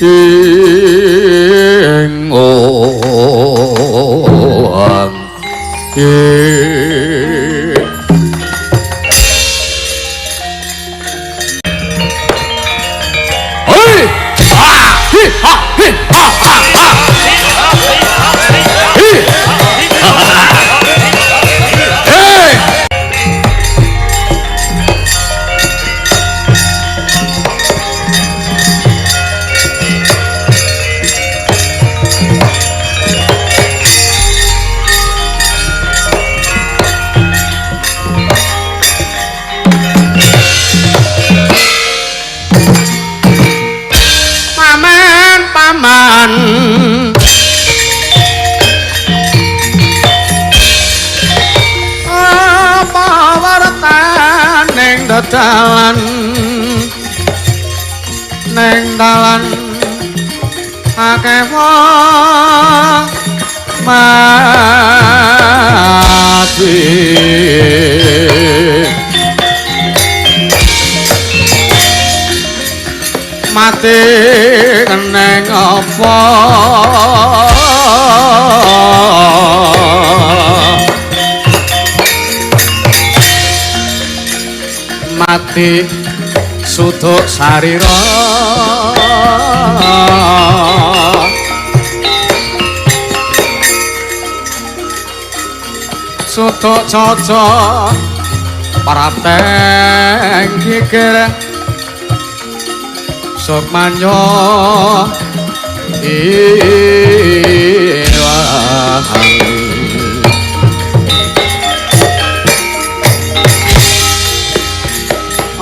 Ing ong Hei! Ha! Hi! Ha! Hi! Ha! Ha! Ha! Hi! Hei! Paman, paman. Apa wartaning dalan, neng dalan akeh wong mati. Mati keneng apa? Mati suduk sarira. Suduk caca parateng kikir sukmanyo ilang.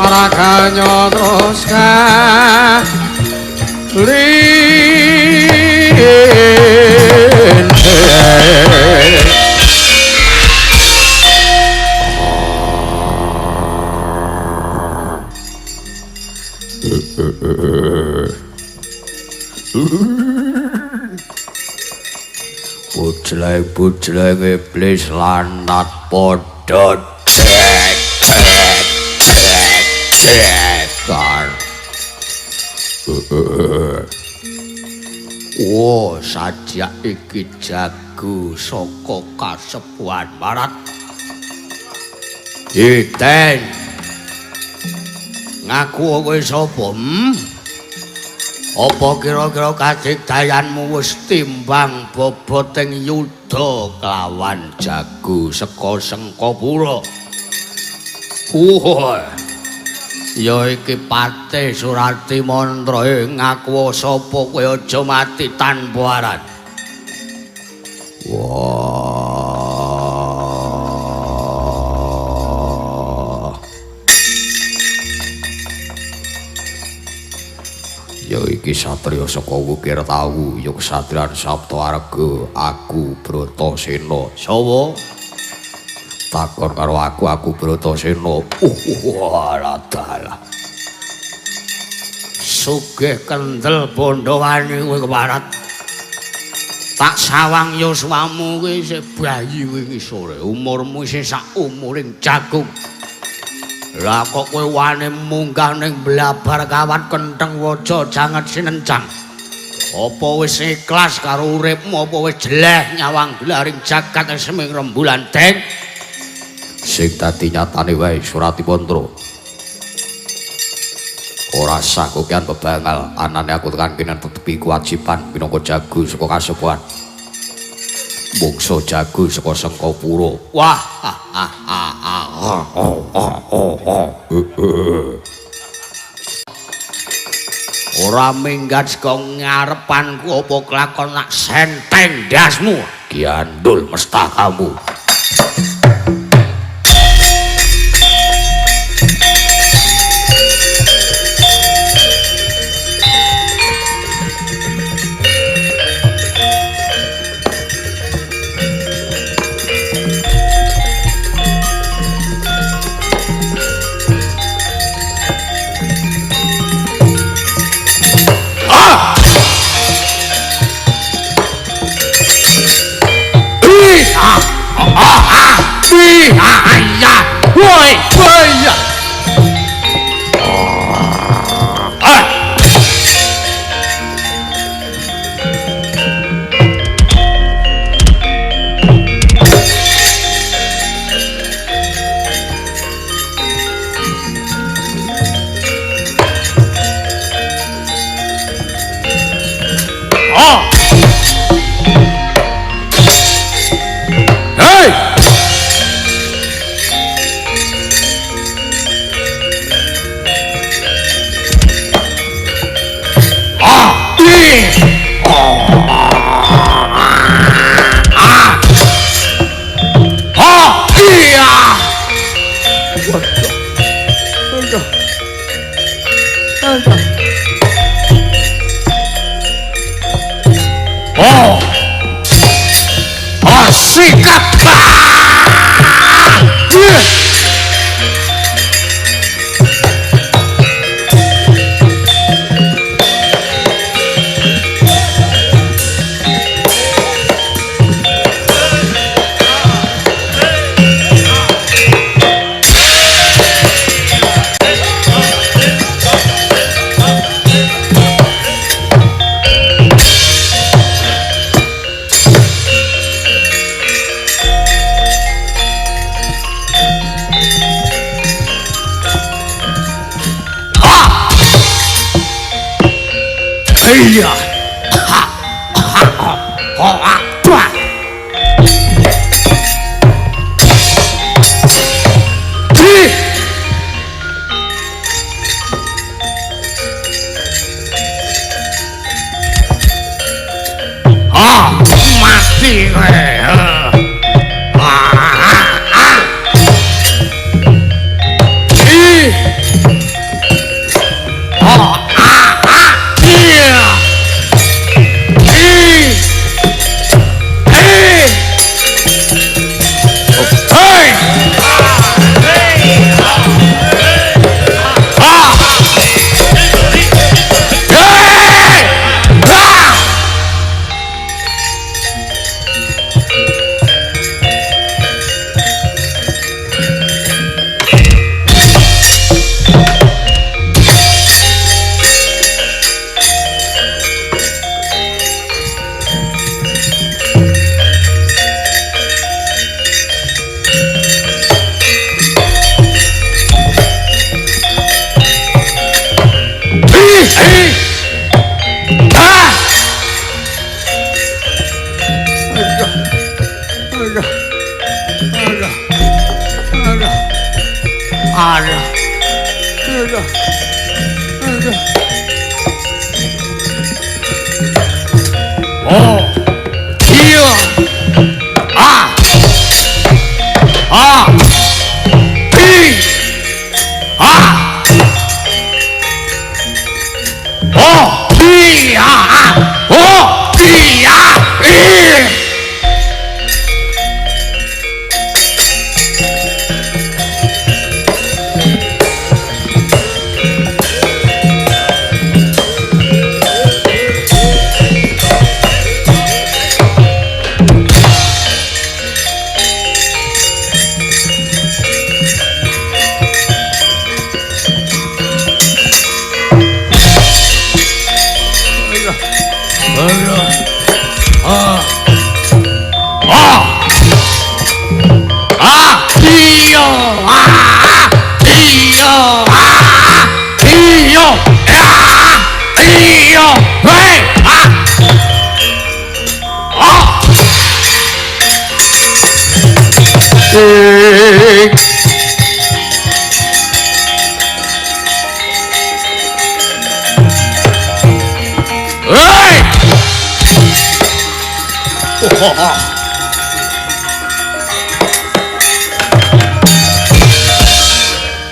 Ora kanyo terus kalintih. Bujleng-bujleng iblis lanat padha dek dek dek dekan. Oh, sajak iki jago saka kasepuhan Barat. Iten. Ngaku kowe sapa? Apa kira-kira kadigdayanmu wis timbang boboting yuda kelawan jago saka Sengkapura? Wah. Ya iki Patih Surati Mantra ngaku sapa kowe aja mati tanpa aran. Wah. Ya iki satriya saka Wukir Tawu, ya kesatriyan Sabta Arga, aku Bratasena. Sapa? Takon karo aku, aku Bratasena. Walah dalah. Sugih kendel bandhawani kowe keparat. Tak sawang yuswamu kuwi isih bayi kuwi ngisore, umurmu isih sak umuring jagung. Lah kok kowe wani munggah ning blabar kawat kentheng waja janget sinencang. Apa wis ikhlas karo uripmu, apa wis jeleh nyawang gelaring jagat seming rembulan, Deng? Sing dadi nyatane wae Surati Mantra. Ora sah kokean bebangal, anane aku tekan kene tetepi kewajiban minangka jago saka kasepuhan. Mungsa jago saka Sengkapura. Wah. Ora minggat saka ngarepanku apa kelakon nak senteng ndasmu. Giandul mestakamu. Ah! Oh. Ah. Oh, iya. Aduh. Aduh. Oh. Oh, sikat. Iya. Ha. Ha. Ha. Ha. Ah, mati kowe.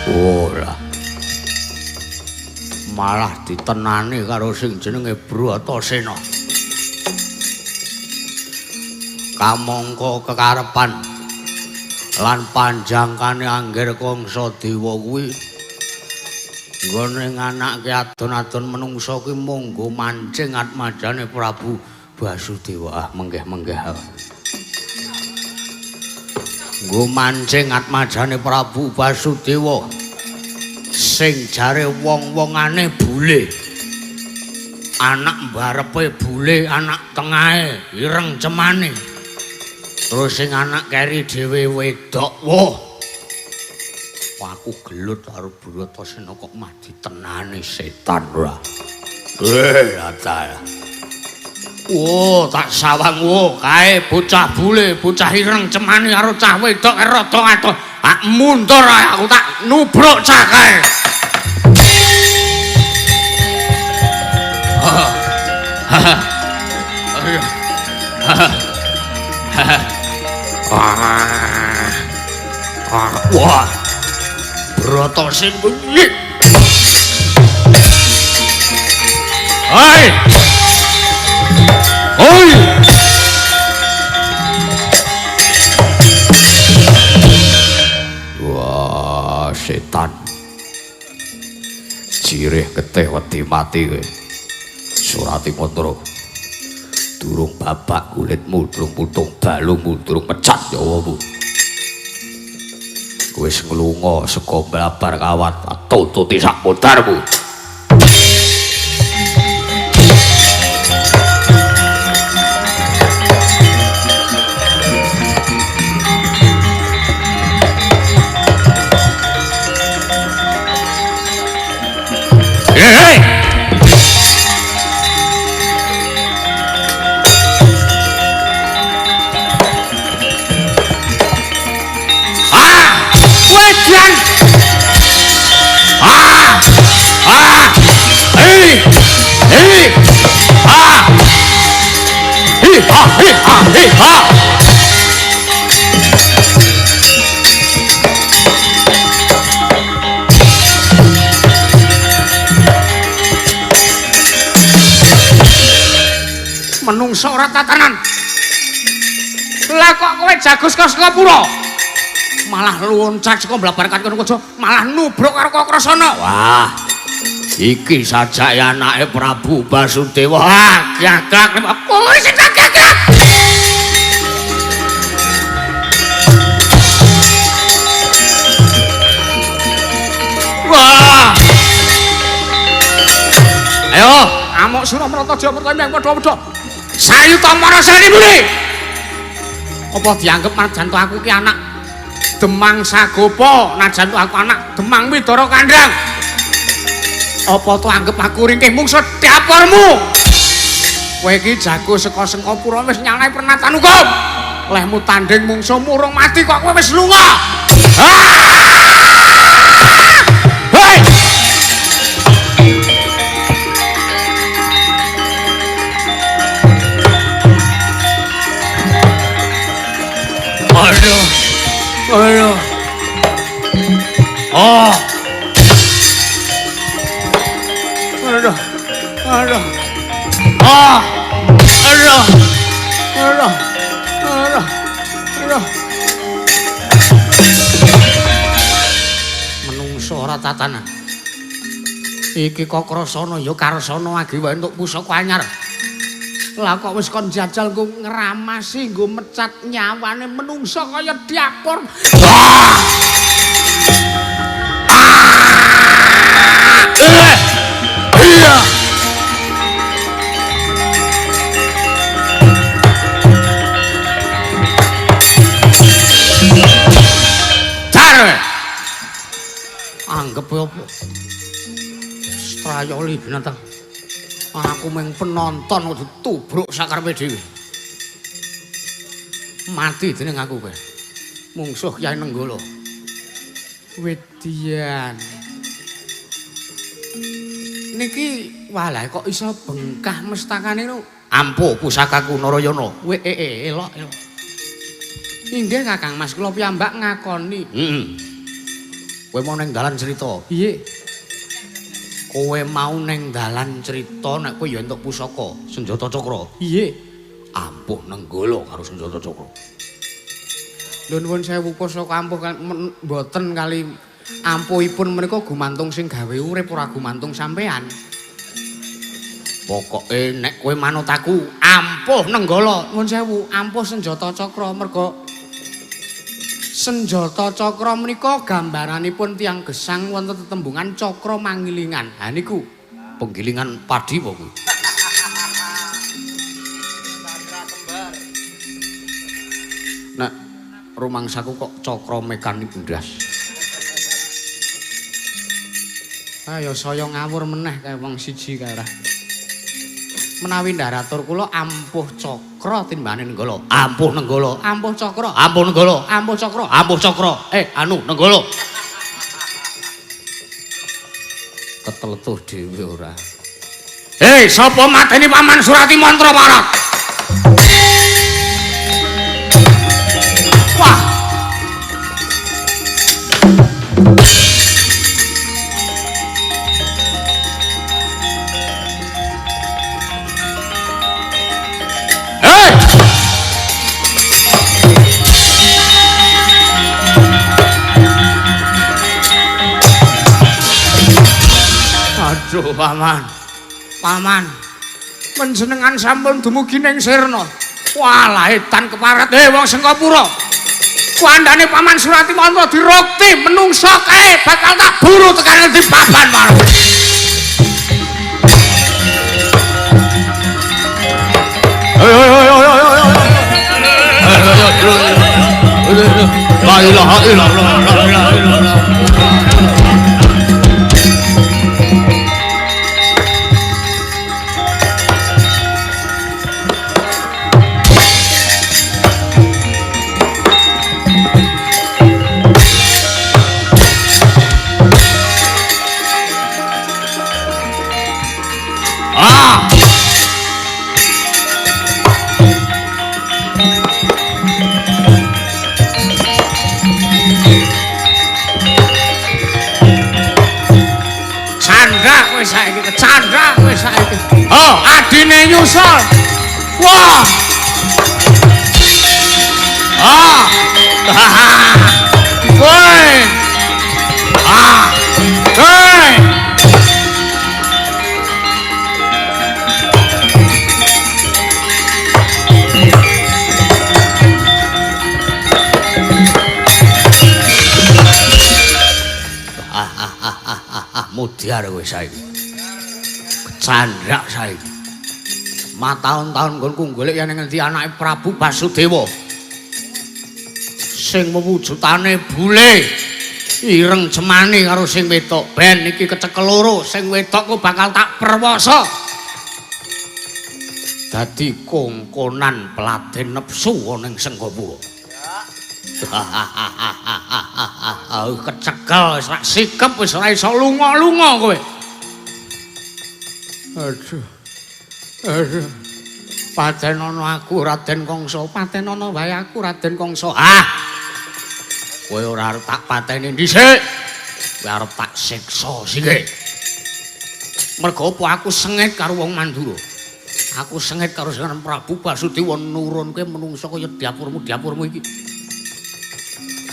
Ora. Malah ditenani karo sing jenenge Bratasena. Kamangka kekarepan lan panjangkane Angger Kangsa Dewa kuwi nggone nganake adon-adon menungsa kuwi monggo mancing atmajane Prabu Basudewa. Ah, menggeh-menggeh. Nggo mancing atmajane Prabu Basudewa sing jare wong-wongane bule. Anak mbarepe bule, anak tengahe ireng cemane. Terus sing anak keri dhewe wedok. Wah. Aku gelut karo Bratasena kok mati tenane setan ora. Ata. Wo, tak sawang wo, kae bocah bule, bocah ireng cemane karo cah wedok rada atuh. Tak mundur aku tak nubruk cah kae. mesin kuwi. Hei. Oi. Wah, setan. Jirih getih wedi mati kowe. Surati Mantra. Durung babak kulitmu, durung putung balungmu, durung pecat nyawamu. Kowe wis nglunga saka mlabar kawat, tututi sak putarmu. Hei! Ah! Wedan! Ah! Ah! Hei! Hei! Ah! Hi ha hi ha hi ha! Menungso ora tatanan. Lah kok kowe jago saka Sengapura? Malah loncat saka mlabar kono aja, malah nubruk karo Kakrasana. Wah. Iki sajake anake Prabu Basudewa. Ah, gagak kowe sing gagak. Wah. Ayo, amuk Suramrata Jayamerta yang padha-padha. Sayuta marasani muni. Apa dianggep najan aku ki anak Demang Sagopa, najan aku anak Demang Widara Kandhang. Apa to anggep aku ringkih mungsu dapurmu? Kowe iki jago saka Sengkapura wis nyalahi pernatan hukum. Lehmu tanding mungsuhmu urung mati kok kowe wis lunga. Ah! Hei! Aduh. Aduh. Oh. Aduh. Aduh. Oh. Aduh. Aduh. Aduh. Aduh. Menungso ora tatanan. Iki Kakrasana ya Karsana agi wae entuk pusaka anyar. Lah kok wis kon jajal nggo ngramasi, nggo mecat nyawane menungso kaya dapur. Ah! Ah! Iya. Jar. Anggep opo? Strayoli binatang. Aku mung penonton kok ditubruk sakarepe dhewe. Mati dening aku kowe. Mungsuh Kyai Nenggala. Wedian. Niki walah kok iso bengkah mestakane nu. Ampuh pusakaku Narayana. We elok elok. Inggih Kakang Mas, kula piyambak ngakoni. Heeh. Kowe mau ning dalan cerita. Piye? Kowe mau ning dalan cerita nek kowe ya entuk pusaka senjata cakra. Piye? Ampuh Nenggala karo senjata cakra. Lho nuwun sewu pusaka ampuh mboten kali ampuhipun menika gumantung sing gawe urip ora gumantung sampean. Pokoke nek kowe manut aku ampuh Nenggala. Nuwun sewu ampuh senjata cakra merga senjata cakra menika gambaranipun tiyang gesang wonten tetembungan cakra mangilingan. Ha niku penggilingan padi apa kuwi? Cakra kembar. Nek rumangsaku kok cakra mekanik ndas. Ayo saya ngawur meneh kae wong siji kae ora. Menawi ndaratur kula ampuh cakra timbane Nenggala. Ampuh Nenggala, ampuh cakra, ampuh Nenggala, ampuh cakra, ampuh cakra. Anu Nenggala. Keteletuh dhewe ora. Hei, sapa mateni Paman Surati Mantra Parat? Wah. Aduh paman. Paman. Panjenengan sampun dumugi ning sirna. Walah edan keparat wong Sengkapura. Kuandane paman Suratimantra dirukti menungsa kae bakal tak buru tekan ngendi papan marang. La ilaha illallah la ilaha illallah. Chandra kowe saiki. Oh, adine nyusul. Wah. Ah. Woi. Ah. Hei. Mudyar kowe saiki. Candrak saiki. Mataun-taun nggonku golek yen ngendi anake Prabu Basudewa. Sing mewujudane bule ireng cemani karo sing wedok. Ben iki kecekel loro, sing wedok ku bakal tak perwasa. Dadi kongkonan peladen nepsu ana ing Sengkapura. Kecekel wis rak sikep wis ora iso lunga-lunga kowe. Aduh. Aduh. Patenono aku Raden Kangsa, patenono wae aku Raden Kangsa. Ah. Kowe ora arep tak pateni dhisik. Kowe arep tak siksa sike. Mergo apa aku sengit karo wong Mandura. Aku sengit karo Sang Prabu Basudewa nurunke menungsa kaya dapurmu-dapurmu iki.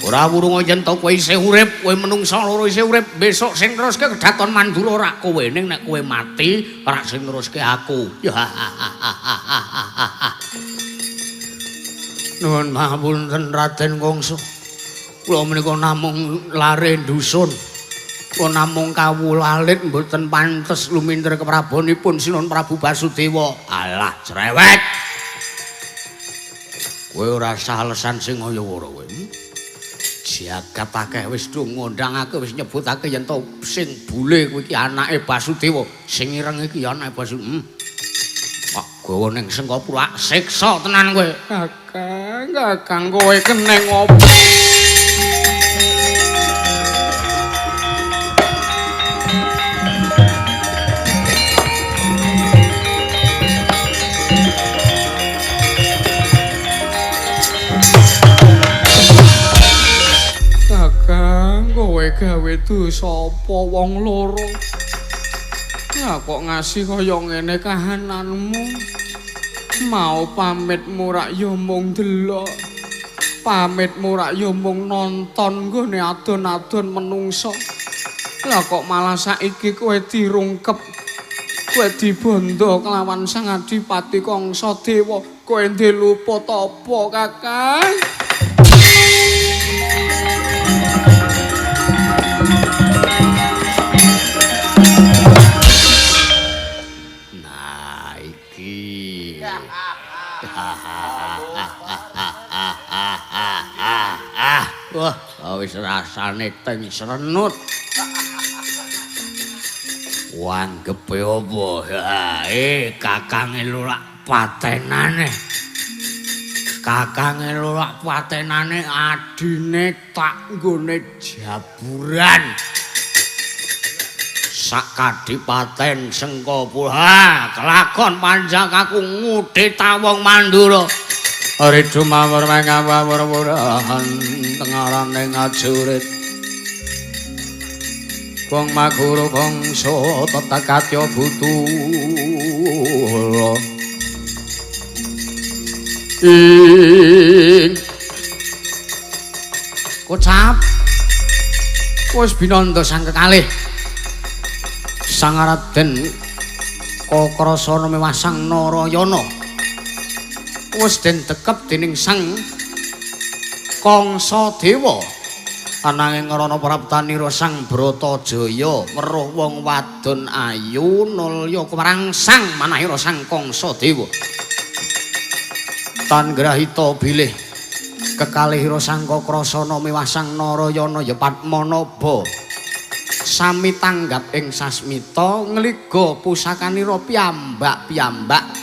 Ora wurung yen to kowe isih urip, kowe menungsa loro isih urip, besok sing neruske kedaton Mandura ora kowe, ning nek kowe mati ora sing neruske aku. Nuwun pangapunten Raden Kangsa. Kula menika namung lare dusun. Kula namung kawula alit mboten pantes lumintir keprabonipun Sinuwun Prabu Basudewa. Alah cerewet. Kowe ora sah alesan sing kaya ora kowe. Jagat akeh wis do ngondangake wis nyebutake yen to sing bule kuwi iki anake Basudewa, sing ireng iki anake Basudewa. Pak gawa ning Sengkapura siksa tenan kowe. Kakang, kakang kowe keneng opo? Kowe gawe dosa apa wong loro? Lah kok ngasih kaya ngene kahananmu? Mau pamitmu rak ya mung delok. Pamitmu rak ya mung nonton nggone adon-adon menungsa. Lah kok malah saiki kowe dirungkep. Kowe dibondo kelawan Sang Adipati Kangsa Dewa. Kowe ndek luput apa, Kakang? Wah, wis rasane teng srenut. Wanggepe apa? Kakange lurak patenane. Kakange lurak patenane adine tak nggone jaburan. Sak kadipaten Sengkapura, kelakon panjang aku ngudhe tawong Mandura. Ridu mawur mangawur-wuran tengarane ngajurit. Wong maguru bangsa tetekatya butul. Ing kocap wis binanda sang kekalih. Sang Raden Kakrasana mewah Sang Narayana wis den dekep dening Sang Kangsa Dewa. Ananging ngrana praptanira Sang Bratajaya weruh wong wadon ayu nulya kemrangsang manahira Sang Kangsa Dewa. Tan grahita bilih kekalihira Sang Kakrasana miwah Sang Narayana ya Padmanaba sami tanggap ing sasmita ngliga pusakanira piyambak-piyambak.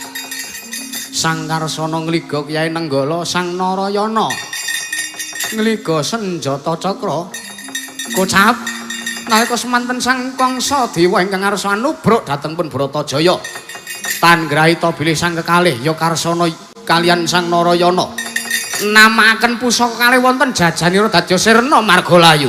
Sang Karsana ngliga Kyai Nenggala, Sang Narayana ngliga senjata cakra. Kocap nalika semanten Sang Kangsa Dewa ingkang ngarsa anubruk dhateng pun Bratajaya. Tan grahita bilih sang kekalih ya Karsana kalian Sang Narayana namakaken pusaka kalih wonten jajanira dadya sirna margalayu.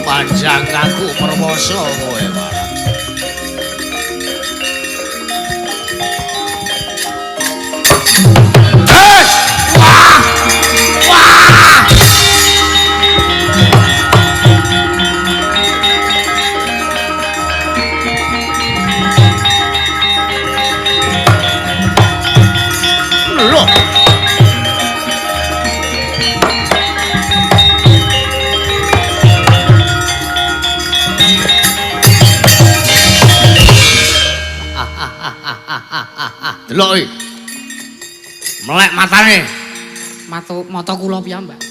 Panjang aku perwoso kowe marang. Hei! Wah! Wah! Loh. Delok iki. Melek matane. Mata kula piyambak.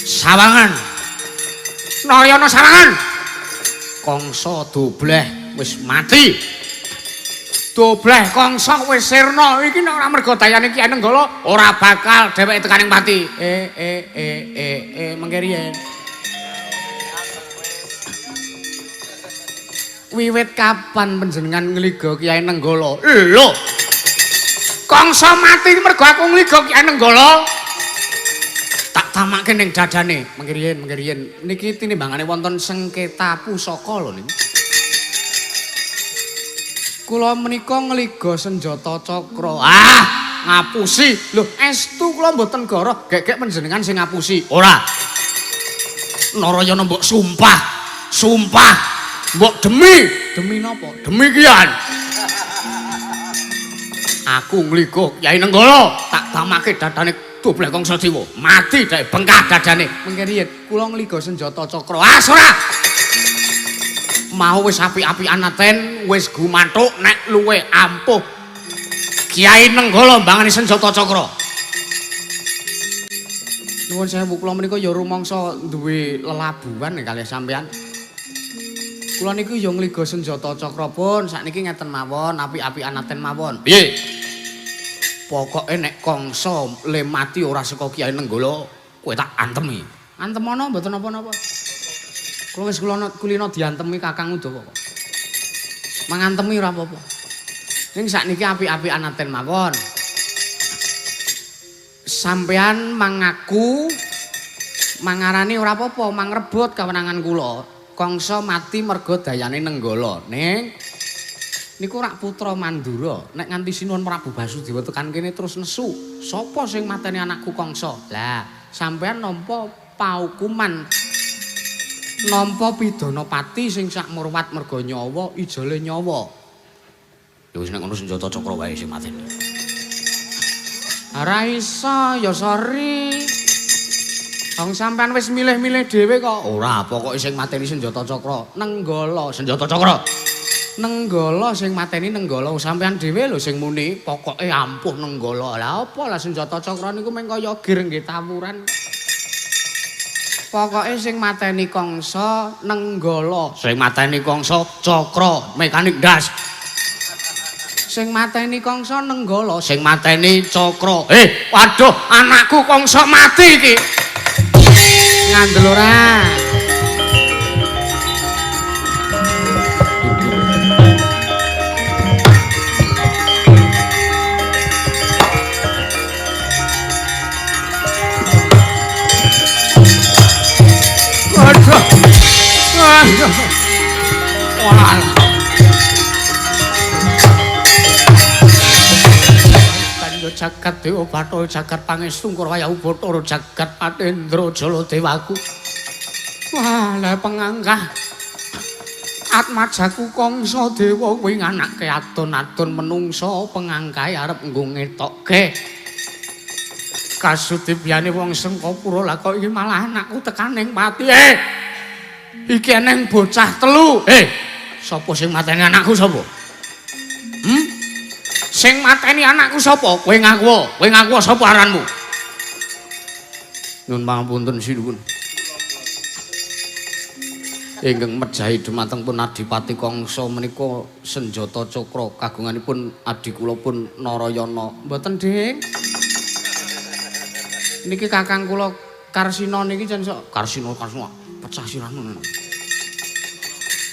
Sawangan. Narayana sawangan. Kangsa dobleh wis mati. Dobleh Kangsa wis sirna. Iki nek ora mergo dayane Kyai Nenggala ora bakal dheweke tekaning pati. Mengke riyen. Wiwit kapan panjenengan ngliga Kyai Nenggala? Lho. Kangsa mati mergo aku ngliga Kyai Nenggala. Tak tamake ning dadane. Mengke riyen. Niki tinimbangane wonten sengketa pusaka lho niki. Kula menika ngliga senjata cakra. Ah, ngapusi. Lho, estu kula mboten goroh gegek panjenengan sing ngapusi. Ora. Narayana mbok sumpah. Sumpah. Mbok demi napa? Demi kian. Aku ngliga Kyai Nenggala, tak tamake dadane dobleh Kangsa Dewa. Mati dhek bengkah dadane. Mengke riyen kula ngliga senjata cakra. Ah, ora. Mau wis apik-apikan aten, wis gumathuk nek luwe ampuh. Kyai Nenggala mbangane senjata cakra. Nuwun sewu kula menika ya rumangsa duwe lelabuhan kalih sampean. Kula niku ya ngliga senjata cakra pun sakniki ngeten mawon, apik-apikan aten mawon. Piye? Pokoke nek Kangsa le mati ora saka Kyai Nenggala, kowe tak antemi. Antem ana mboten napa-napa. Kula wis kulino diantemi Kakang Udawa kok. Mangantemi ora apa-apa. Ning sakniki apik-apikan aten mawon. Sampean mangaku mangarani ora apa-apa, mangrebut kewenangan kula. Kangsa mati mergo dayane Nenggala. Ning niku rak putra Mandura. Nek nganti Sinuwun Prabu Basudewa tekan kene terus nesu, sapa sing mateni anakku Kangsa? Lah, sampean nampa paukuman. Nampa pidana pati sing sak murwat mergo nyawa ijole nyawa. Ya wis nek ngono senjata cakra wae sing mateni. Ora iso, ya sorry. Wong sampean wis milih-milih dhewe kok. Ora, pokoke sing mateni senjata cakra Nenggala, senjata cakra. Nenggala sing mateni Nenggala, sampean dhewe lho sing muni, pokoke ampuh Nenggala. Lah apa lah senjata cakra niku mung kaya gir nggih tawuran. Pokoke sing mateni Kangsa Nenggala, sing mateni Kangsa cakra mekanik ndas. Sing mateni Kangsa Nenggala, sing mateni cakra. Waduh, anakku Kangsa mati iki. Ngandel ora? Wah. Kanyo jagat Dewa Bathara jagat Pangestu Kura Bathara jagat Patendra Jala Dewaku. Wah, lah pengangkah Atmajaku Kangsa Dewa kuwi nganake adon-adon menungsa pengangkahe arep nggo ngetokke kasudibyane wong Sengkapura. Lah kok iki malah anakku tekaning pati. Iki eneng bocah telu. Sapa sing mateni anakku sapa? Sing mateni anakku sapa? Kowe ngaku, kowe ngaku sapa aranmu? Nyuwun pangapunten sinuwun. Ingkang mejahi dumateng pun Adipati Kangsa menika senjata cakra kagunganipun adi kula pun Narayana. Mboten, Dik. Niki kakang kula Karsina niki jan sok Karsina Karsina pecah sirahmu.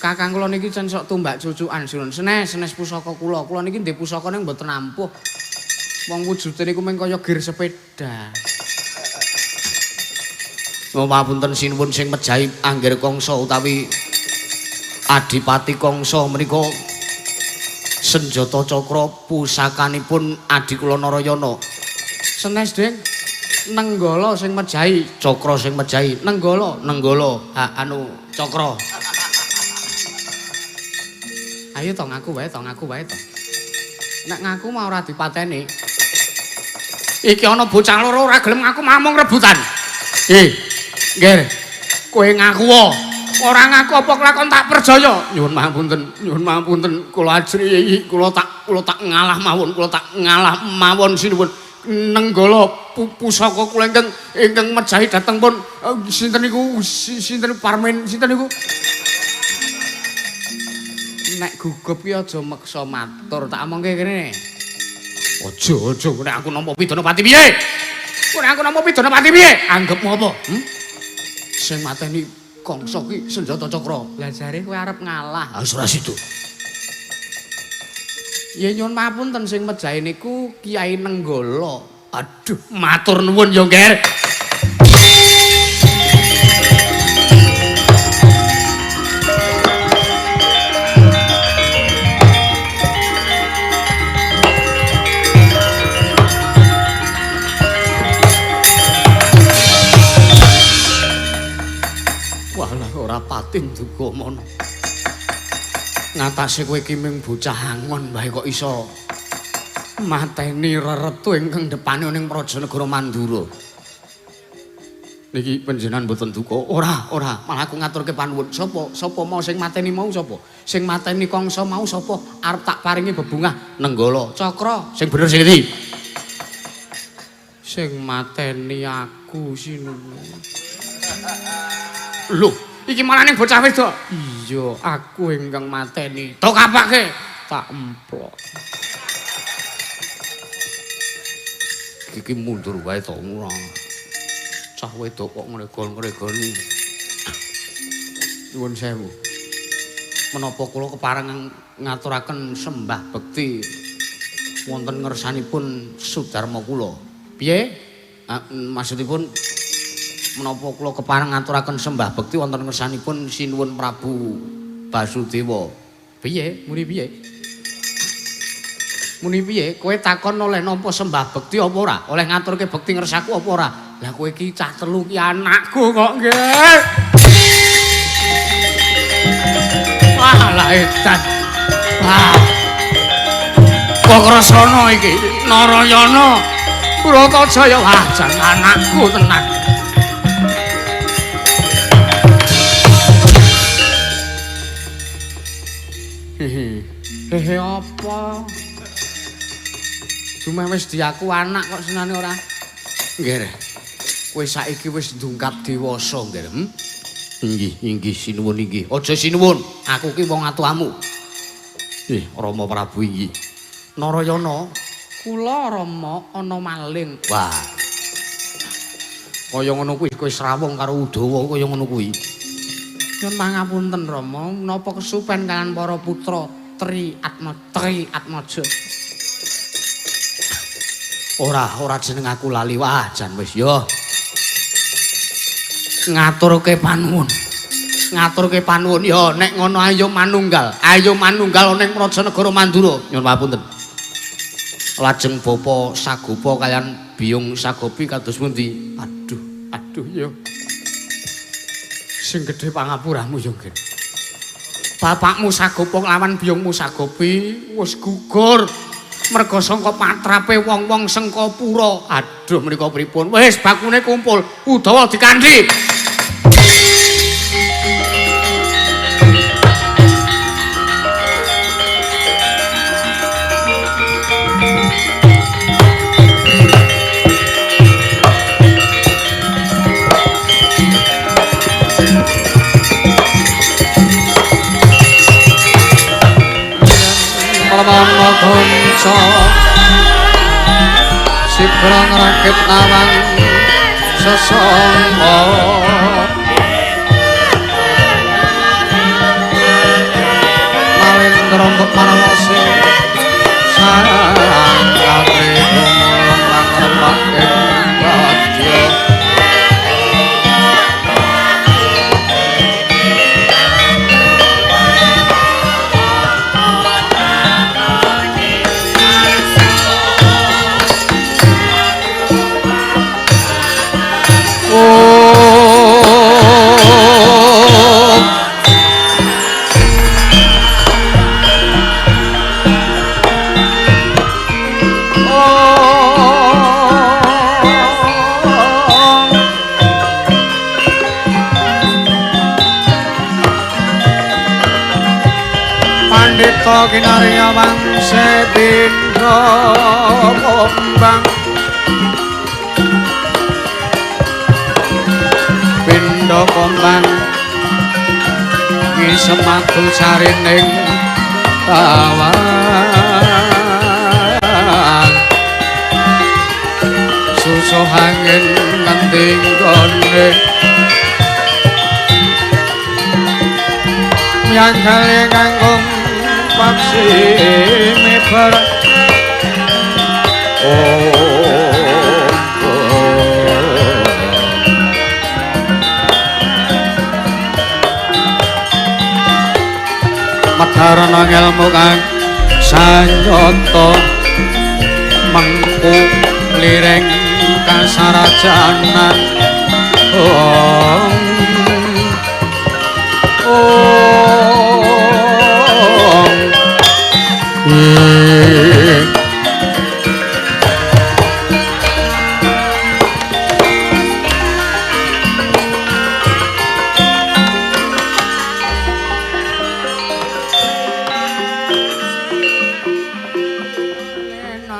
Kakang kula niki jan sok tumbak cucukan sinuwun. Senes senes pusaka kula. Kula niki ndek pusaka ning mboten ampuh. Wong wujude niku mung kaya gir sepeda. Ngapunten sinuwun sing mejahi Anggir Kangsa utawi Adipati Kangsa menika senjata cakra pusakanipun adi kula Narayana. Senes, Ding. Nenggala sing mejahi, cakra sing mejahi. Nenggala, nenggala, ha anu cakra. Ayo to ngaku wae to, ngaku wae to. Nek ngaku mau ora dipateni. Iki ana bocah loro ora gelem ngaku mamung rebutan. Nggih. Kowe ngaku ora ngaku apa kelakon tak percaya. Nyuwun pangapunten, nyuwun pangapunten kula ajri kula tak ngalah mawon, kula tak ngalah mawon sinuwun. Nenggala pusaka kula ingkang mejahi dhateng pun sinten niku sinten Parmen sinten niku. Nek gugup ki aja meksa matur, tak omongke kene. Aja aja nek aku nampa pidana pati piye? Nek aku nampa pidana pati piye? Anggepmu apa? Sing mateni Kangsa ki senjata cakra. Lah jare kowe arep ngalah. Ah ora sido. Ya nyuwun pangapunten sing mejahi niku Kyai Nenggala. Aduh, matur nuwun ya, Ngger. Ora pating duka mono. Ngatasé kowe iki mung bocah angon wae kok iso mateni reretu ingkang depane ning Praja Negara Mandura. Niki panjenengan mboten duka. Ora, ora, malah aku ngaturke panuwun. Sapa? Sapa mau sing mateni mau sapa? Sing mateni Kangsa mau sapa? Arep tak paringi bebungah Nenggala. Cakra, sing bener sing endi? Sing mateni aku sinuwun. Lho, iki malah ning bocah wedok. Iya, aku ingkang mateni. Tok kapake tak emplok. Iki mundur wae to ora. Cah wedok kok ngregol-ngregoli. Nyuwun sewu. Menapa kula kepareng ngaturaken sembah bekti wonten ngersanipun Sudarma kula. Piye? Maksudipun menapa kula kepareng ngaturaken sembah bekti wonten ngersanipun Sinuwun Prabu Basudewa. Piye? Muni piye? Muni piye? Kowe takon oleh nampa sembah bekti apa ora? Oleh ngaturke bekti ngersaku apa ora? Lah kowe iki cah telu ki anakku kok nggih. Wah, lah edan. Wah. Kok krasana iki Narayana Bratajaya. Wah, jan anakku tenan. Hehe. Hehe apa? Cuma wis diaku anak kok senane ora. Nggih. Kowe saiki wis ndungkap dewasa, nggih. Inggih, inggih sinuwun inggih. Aja sinuwun, aku ki wong atuamu. Rama Prabu inggih. Narayana, kula Rama ana maling. Wah. Kaya ngono kuwi kowe srawung karo Udawa kaya ngono kuwi. Nyuwun pangapunten Rama, menapa kesupen kalian para putra Tri Atma Tri Atmaja. Ora, ora jeneng aku lali. Wah, jan wis yo. Ngaturke panuwun. Ngaturke panuwun. Ya nek ngono ayo manunggal. Ayo manunggal ning Praja Negara Mandura. Nyuwun papunten. Lajeng Bapa Sagopa kaliyan Biyung Sagopi kados pundi? Aduh, aduh ya. Sing gedhe pangapuramu ya, Nggih. Bapakmu Sagopa lawan biyungmu Sagopi wis gugur merga sangka patrape wong-wong Sengkapura. Aduh menika pripun? Wis bakune kumpul, Udawa dikandhi. Mama gonco sibrang rakit nawang sesama Malendra mbok marawase sarang katri gumulung lan remak ing badya. Pandita kinarya wangse pindha kembang pindha kembang ki sematu sarining tawang susuh angin ngendi nggone myangkale kangkung paksi miber. Oh, Madarana ngelmu kang sanyata mengku liring kasarajanan. Oh, oh.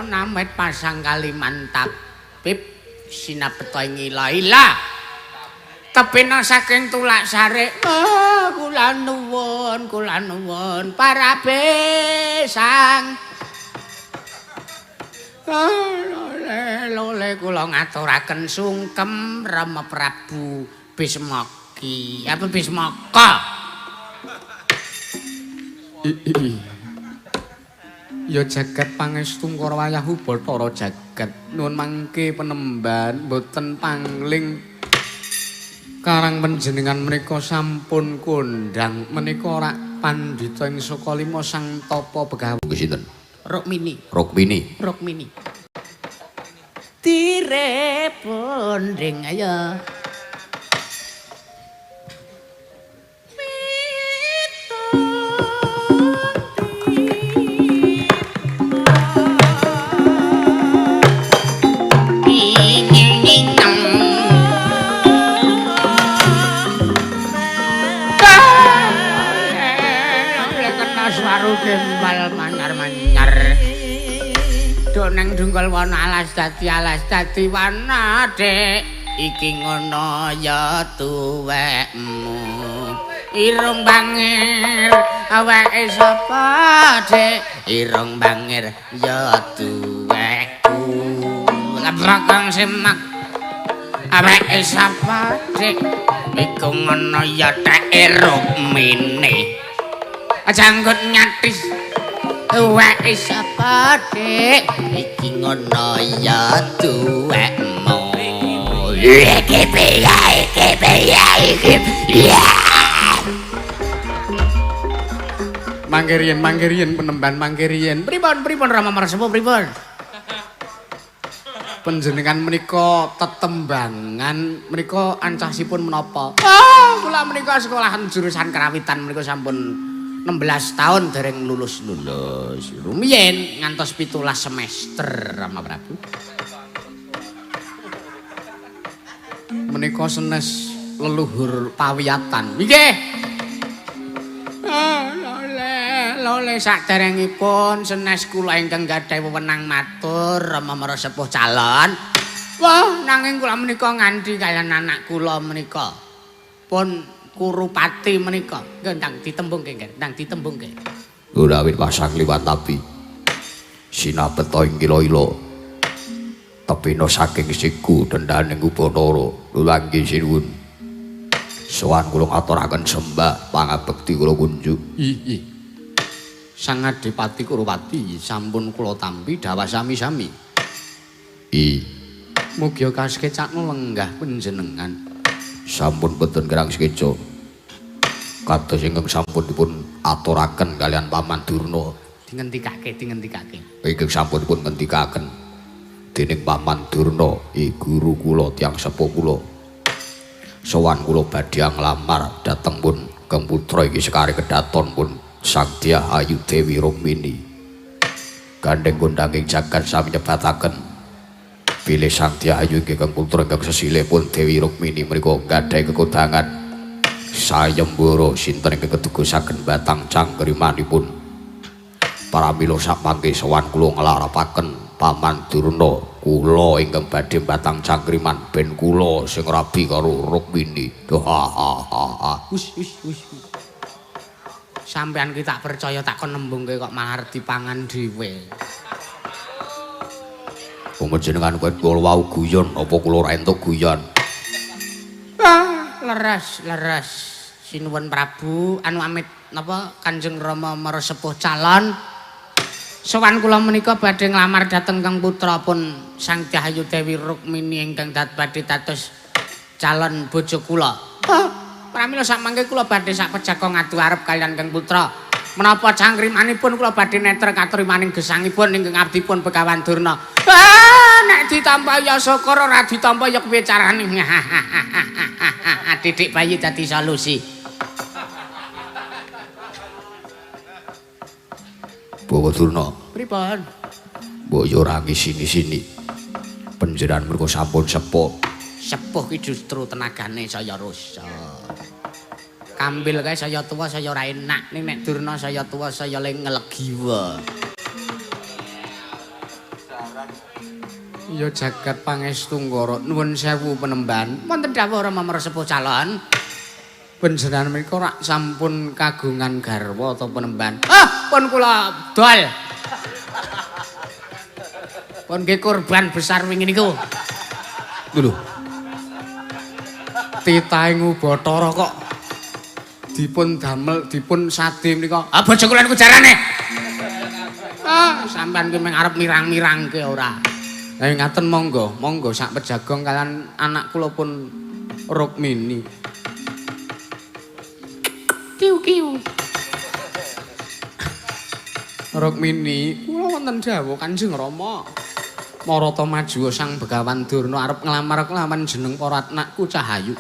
Namit pasang Kalimantan pip sinapeta ing ila-ila tepina saking tulak sarik. Oh, kula nuwun, kula nuwun para besang. Lole lole kula ngaturaken sungkem Rama Prabu Bismaki. Apa Bismaka? Ya jagat pangestu Kara wayahu Bathara jagat. Nuwun mangke penemban boten pangling karang panjenengan menika sampun kondhang menika rak pandhita ing saka lima sang tapa begawan. Sinten? Rukmini. Rukmini. Rukmini. Tire ponding ayo. Gembal manyar-manyar dok nang dungkul wana alas dadi wana dek iki ngono ya tuwekmu irung bangir awake sapa dek irung bangir ya tuwekku labrokong semak awake sapa dek iku ngono ya teke Rukmini janggut nyatis tuweke sapa dik iki ngono ya tuwekmu iki piye iki piye iki. Mangke riyen, mangke riyen penemban mangke riyen. Pripun pripun Rama Marsepuh pripun? Panjenengan menika tetembangan menika ancasipun menapa? Oh, kula menika sekolahan jurusan karawitan menika sampun 16 tahun dereng lulus-lulus. Rumiyin ngantos 17 semester Rama Prabu. Menika senes leluhur pawiyatan. Nggih. Ah, lole, lole saderengipun senes kula ingkang gadhahi wewenang matur Rama Marasepuh calon. Wah, nanging kula menika nganti kaliyan anak kula menika pun Kurupati menika. Nggih, ndang ditembungke, nggih, ndang ditembungke. Ora wit pasang liwat tapi sinapeta ing kila-ila. Tepina saking siku dendaning Ubathara lulanggi sinuwun. Sowan kula ngaturaken sembah pangabekti kula kunjuk. Ih. Sang Adipati Kurupati sampun kula tampi dhawah sami-sami. I. Mugi kasekecakno lenggah panjenengan. Sampun boten kirang sekeca. Kados ingkang sampun dipun aturaken kalian Paman Durna. Dingendikake, dingendikake. Ingkang sampun dipun ngendikaken dening Paman Durna, i guru kula tiyang sepuh kula. Sowan kula badhe nglamar dhateng pun Kang putra iki Sekar Kedaton pun Sang Dyah Ayu Dewi Rukmini. Gandeng kondanging jagat sami nyebataken bilih Sang Dyah Ayu inggih Kang putra ingkang sesilih pun Dewi Rukmini menika gadhahi kekodangan sayembara sinten ingkang kedugosaken batang cangkrimanipun. Pramila samangke sowan kula nglarapaken Paman Durna kula ingkang badhe batang cangkriman ben kula sing rabi karo Rukmini. Ha ha ha ha. Wis wis wis. Sampeyan ki tak percaya tak kon nembungke kok malah arep dipangan dhewe. Wong jenengan kowe kula wau guyon apa kula ora entuk guyon? Ah, leres leres. Sinuwun Prabu anu amit napa Kanjeng Rama Marasepuh calon. Sowan kula menika badhe nglamar dhateng Kang putra pun Sang Dyah Ayu Dewi Rukmini ingkang badhe dados calon bojo kula. Ah, pramila samangke kula badhe sak pejaka ngadu arep kaliyan Kang putra. Menapa cangkrimanipun kula badhe neter katrimaning gesangipun ingkang abdipun Begawan Durna. Ah, nek ditampa ya syukur, ora ditampa ya kepiye carane. Didik bayi dadi solusi. Bawa Durna. Pripun? Mbok yo ora ngisini-sini. Panjenengan mriku sampun sepuh. Sepuh ki justru tenagane saya rusak. Kambil kae saya tuwa saya ora enak, ning nek Durna saya tuwa saya le ngelegiwa. Ya jagat pangestu Nggara nuwun sewu penemban. Wonten dawuh Rama Marasepuh calon. Panjenengan menika rak sampun kagungan garwa ta penemban? Ah, pun kula dol. Pun nggih korban besar wingi niku. Lho. Titahing Ubathara kok dipun damel dipun sade menika. Ah, bojo kula niku jarane. Ah, sampean ki mung arep mirang-mirangke ora. Lah ngaten monggo, monggo sak pejagong kalian anak kula pun Rukmini. Kiu kiu. Rukmini, kula wonten dawuh Kanjeng Rama. Marata maju Sang Begawan Durna arep nglamar kelawan jeneng para anakku Cahayu.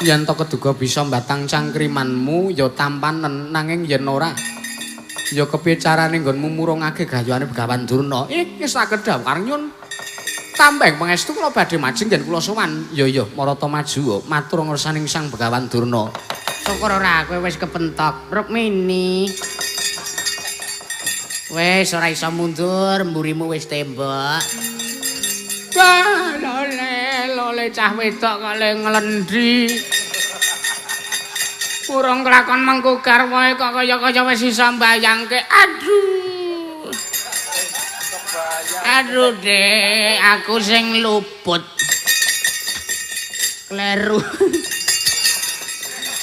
Yen to keduga bisa mbatang cangkrimanmu ya tampanen, nanging yen ora ya kepiye carane nggonmu murungake gayuhane Begawan Durna? Wis saged dawuh kareng nyun. Tambeng pangestu kula badhe majeng yen kula sowan. Ya ya Marata maju matur ngersaning Sang Begawan Durna. Syukur ora kowe wis kepentok Rukmini. Wis ora iso mundur, mburimu wis tembok. Wah, lole, lole cah wedok kok le nglendi. Urung kelakon mengku garwae kok kaya-kaya wis iso mbayangke. Aduh. Aduh, Dek, aku sing luput. Kleru.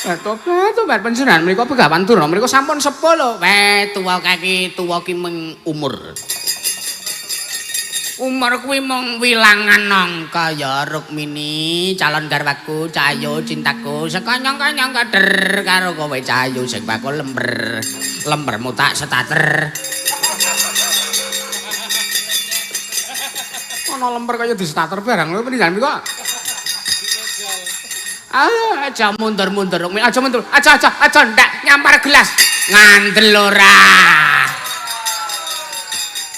Tobat panjenengan menika Begawan Durna menika sampun sepuh lho. Weh, tuwa kaki, tuwa ki meng umur. Umur kuwi mung wilangan angka ya Rukmini, calon garwaku, cayo cintaku, sekonyong-konyong keder karo kowe cayo sing bakul lember. Lembermu tak setater. Ana lemper kaya di starter barang lho peninggalan kok. Ayo aja mundur-mundur Rukmini, aja mundur. Aja aja aja ndak nyampar gelas. Ngandel ora.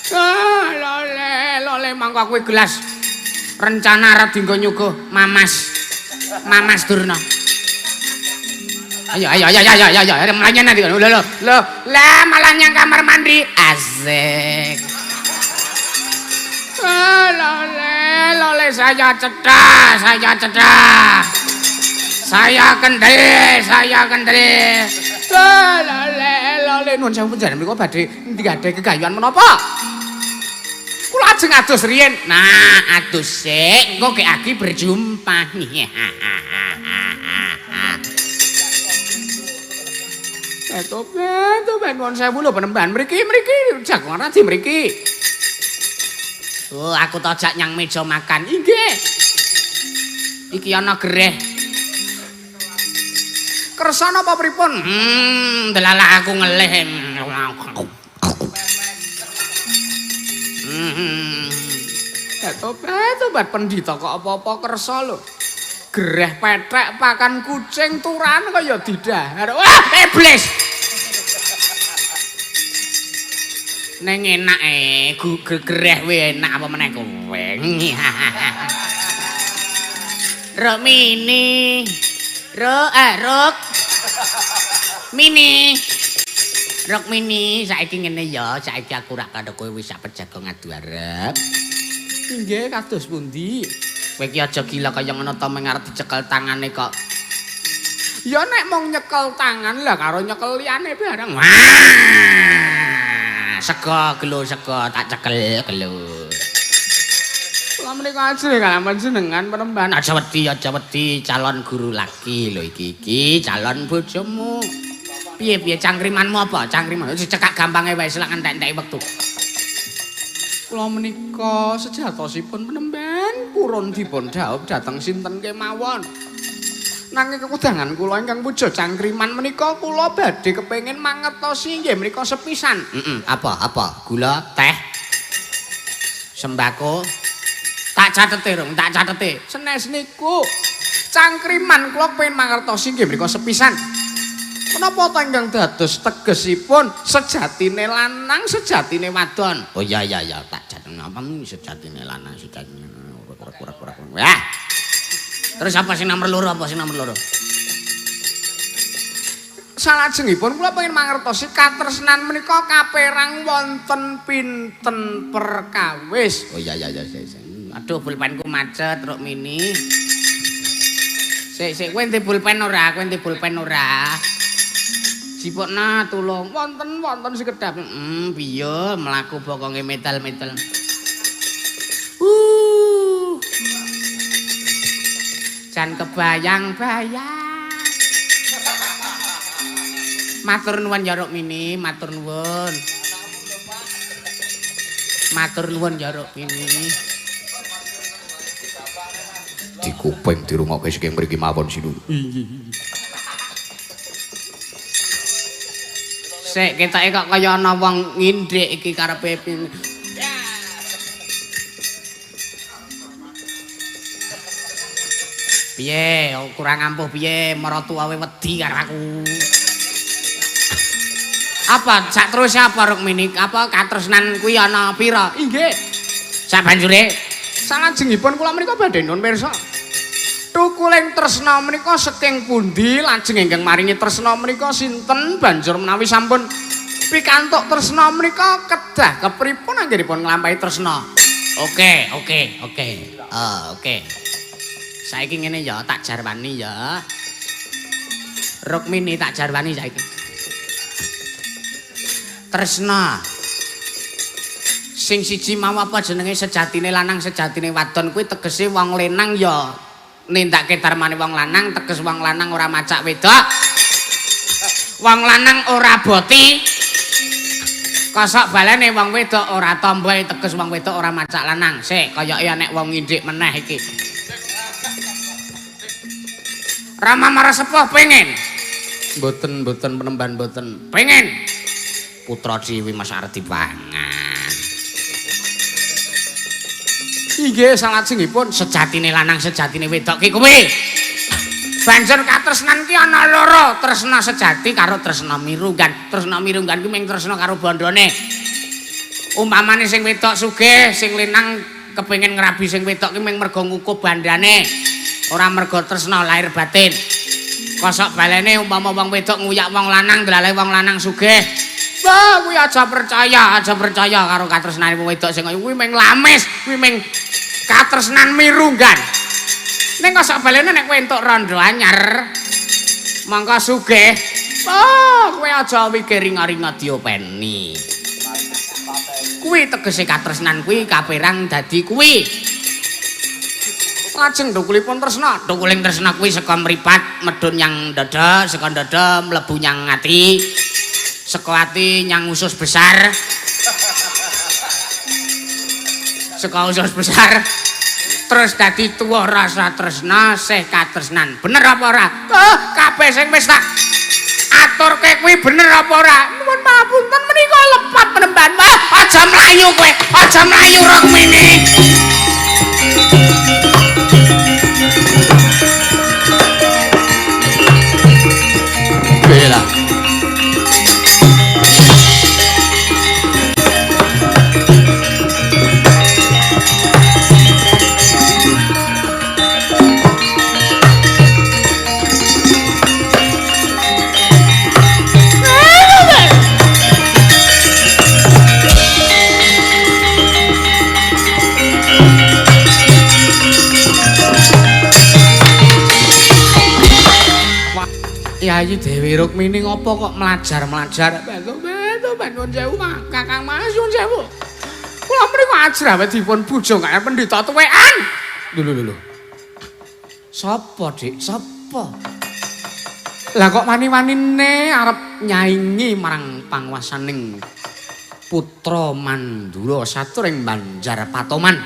Ah, lole, lole mangko kuwi gelas. Rencana arep dienggo nyuguh Mamas. Mamas Durna. Ayo ayo ayo ayo ayo ayo mlanya nanti. Lho lho lho, lah malah nyang kamar mandi. Asik. Ah, lole, lole saya cedah, saya cedah. Saya kendel, saya kendel. Lole, lole nuwun sewu panjenengan mriku badhe nggadahi gegayuhan menapa? Kula ajeng adus riyin. Nah, adus sik, engko gek agi berjumpa. Toben nuwun sewu lho penemban mriki mriki jagongan radi mriki. Oh, aku tojak nyang meja makan. Inggih. Iki ana gereh. Kersa napa pripun? Delalah aku ngelih. Tobat pendhita kok apa-apa kersa lho. Gereh pethek pakan kucing turan kaya didahar. Wah, iblis. Neng enak gereh we enak apa meneh kowe. Rukmini. Ruk Mini. Rukmini, saiki ngene ya, saiki aku rak karo kowe wis sak pejago ngadu arep. Inggih, kados pundi? Kowe iki aja gila kaya ngono to meng arep dicekel tangane kok. Ya nek mung nyekel tangan lah karo nyekel liyane bareng. Wah. Sego gelo sego tak cekel gelo. Kula menika ajrih kaliyan panjenengan penemban. Aja wedi calon guru lagi lho iki iki calon bojomu. Piye-piye cangkrimanmu apa? Cangkriman cekak gampange wae selak entek-enteki wektu. Kula menika sejatosipun penemban purun dipun dhaup dhateng sinten kemawon. Nanging kekudangan kula ingkang puja cangkriman menika kula badhe kepengin mangertosi inggih menika sepisan. Apa apa? Gula, teh, sembako. Tak catete rung, tak catete. Senes niku cangkriman kula kepengin mangertosi inggih menika sepisan. Menapa ta ingkang dados tegesipun sejatine lanang, sejatine wadon? Oh iya iya iya, tak catet apa sejatine lanang, sejatine ora. Wah. Terus apa sing nomor loro, apa sing nomor loro? Salajengipun kula pengin mangertosi katresnan menika kaperang wonten pinten perkawis. Oh iya iya iya. Aduh pulpenku macet, Rukmini. Sik sik kowe ente pulpen ora? Kowe ente pulpen ora? Jipokna tulung. Wonten wonten sekedhap. Piye mlaku bokonge metal-metal. Jan kebayang-bayang. Matur nuwun ya Rukmini, matur nuwun. Matur nuwun ya Rukmini. Dikuping dirungokke saking mriki mawon sinun. Sik ketoke kok kaya ana wong ngindhik iki karepe. Piye, kurang ampuh piye, maratuwawe wedi karo aku. Apa sak terus apa Rukmini? Apa katresnan kuwi ana pira? Inggih. Sak banjure salajengipun kula menika badhe nuwun pirsa. Tukuling tresna menika saking pundi lajeng ingkang maringi tresna menika sinten banjur menawi sampun pikantuk tresna menika kedah kepripun anggenipun nglampahi tresna? Oke, oke, oke. Oke. Saiki ngene ya, tak jarwani ya. Rukmini tak jarwani saiki. Tresna. Sing siji mau apa jenenge sejatine lanang sejatine wadon kuwi tegese wong lanang ya nindakake darmane wong lanang, teges wong lanang ora macak wedok. Wong lanang ora boti. Kosok balene wong wedok ora tomboy teges wong wedok ora macak lanang. Sik kayake nek wong ngindik meneh iki. Rama Marasepuh pengen. Mboten mboten penemban mboten. Pengen. Putra Dewi Mas arep dipangan. Inggih salajengipun sejatine lanang sejatine wedok ki kuwi. Banjur katresnan ki ana loro, tresna sejati karo tresna mirunggan. Tresna mirunggan ki mung tresna karo bondone. Umpamane sing wedok sugih, sing lanang kepengin ngrabi sing wedok ki mung mergo ngukup bandane. Ora mergo tresna lahir batin. Kosok balene umpama wong wedok nguyak wong lanang, ndlale wong lanang sugih. Wah, kuwi aja percaya karo katresnane wong wedok sing kaya kuwi mung lamis, kuwi mung katresnan mirunggan. Ning kosok balene nek kowe entuk rondo anyar mangka sugih, oh kowe aja mikir ringa-ringa diopeni. Kuwi tegese katresnan kuwi kaperang dadi kuwi. Lajeng dukulipun tresna, dukuling tresna kuwi saka mripat medhun nyang dada, saka dada mlebu nyang ati, saka ati nyang usus besar. Saka usus besar terus dadi tuwa rasa tresna sih katresnan. Bener apa ora? Oh, kabeh sing wis tak aturke kuwi bener apa ora? Nuwun pangapunten menika lepat penemban. Wah, aja mlayu kowe, aja mlayu Rukmini. Bela. Yayi Dewi Rukmini ngopo kok mlajar-mlajar? Nuwun sewu Kakang Mas, nuwun sewu. Kula mriku ajrawet dipun bujung kaya pendhita tuwekan. Lho lho lho. Sapa, Dik? Sapa? Lah kok wani-wanine arep nyaingi marang panguwasaning Putra Mandura saturing Banjar Patoman.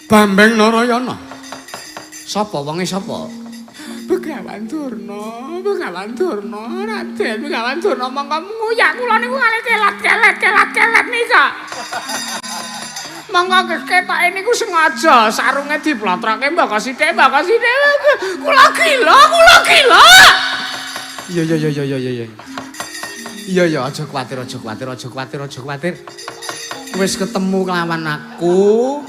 Bambang Narayana. Sapa wonge sapa? Begawan Durna, Begawan Durna, Raden Begawan Durna mongko nguyak kula niku kalih kelat-kelet nika. Mongko ketoke niku sengaja sarunge diplotroke mbaka sithik, mbaka sithik. Kula gila, kula gila. Iya iya iya iya iya. Iya iya aja kuwatir, aja kuwatir, aja kuwatir, aja kuwatir. Wis ketemu kelawan aku.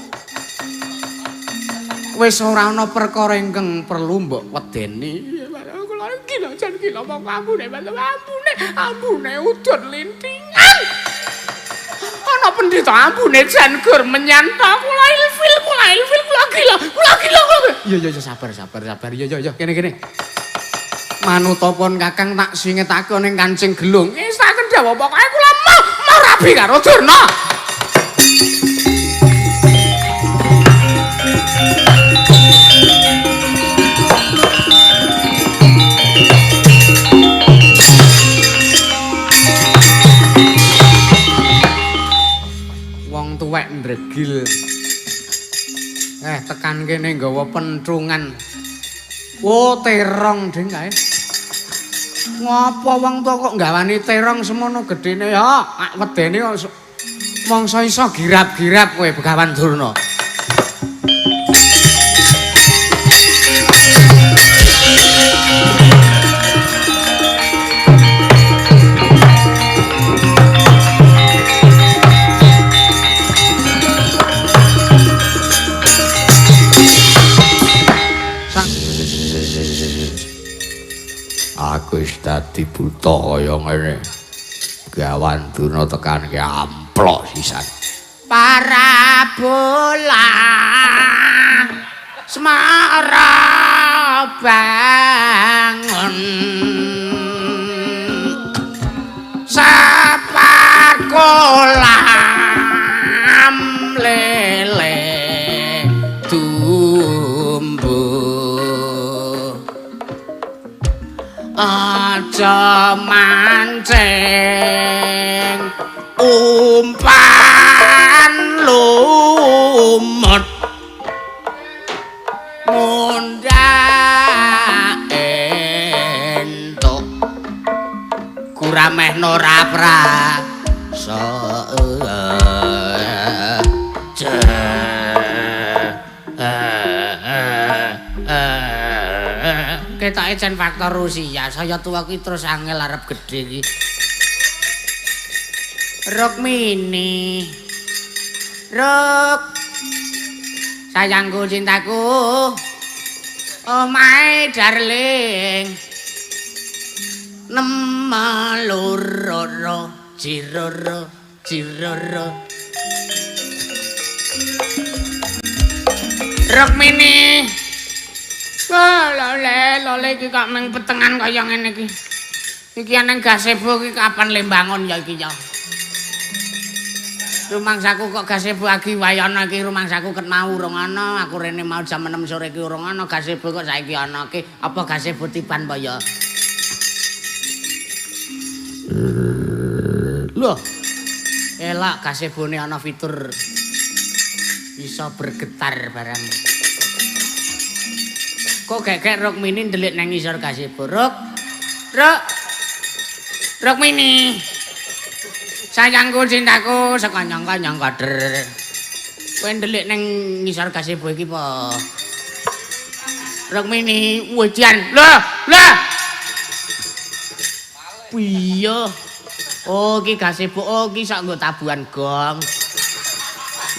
Wis ora ana perkara ingkang perlu mbok wedeni. Kula gila jan gila mongko ambune, ambune, ambune udut lintingan. Ana pendhita ambune jan gur menyanta kula ilfil, kula ilfil, kula gila, kula gila, kula. Iya iya iya sabar sabar sabar. Iya iya iya kene kene. Manutapun Kakang tak singetake ning kancing gelung. Wis tak kendhawa pokoke kula mau rabi karo Durna. Wong tuwek ndregil. Tekan kene nggawa pentrungan. Oh, terong ding kae. Ngopo wong tuwa kok nggawani terong semono gedene ya? Ak wedene kok mangsa iso girap-girap kowe Begawan Durna. Aku wis dadi buta kaya ngene. Begawan Durna tekan ki amplok sisan. Parabola Semara bangun Sepat kolam lele tumbuh. Aja mancing Umpan lumut mundhak entuk guramehno ora prasa. Ketoke jan faktor usia, saya tuwa ki terus angel arep gedhe iki. Rukmini. Ruk. Sayangku cintaku. Oh my darling. Nemalororo jiroro jiroro. Rukmini. Wah, lole, lole iki kok meng petengan kaya ngene iki. Iki aneng gazebo iki kapan le mbangun ya iki ya. Rumangsaku kok gazebo agi wayana iki rumangsaku ket mau urung ana, aku rene mau jam 6 sore iki urung ana gazebo kok saiki ana iki. Apa gazebo tiban apa ya? Loh. Elak gazebone ana fitur iso bergetar barang. Kok gek-gek Rukmini ndelik nang ngisor gazebo. Ruk. Ruk. Rukmini. Sayangku cintaku sekonyong-konyong kader. Kowe ndelik nang ngisor gazebo iki apa? Rukmini wejan. Loh, loh. Piye? Oh, iki gazebo. Oh, iki sak nggo tabuhan gong.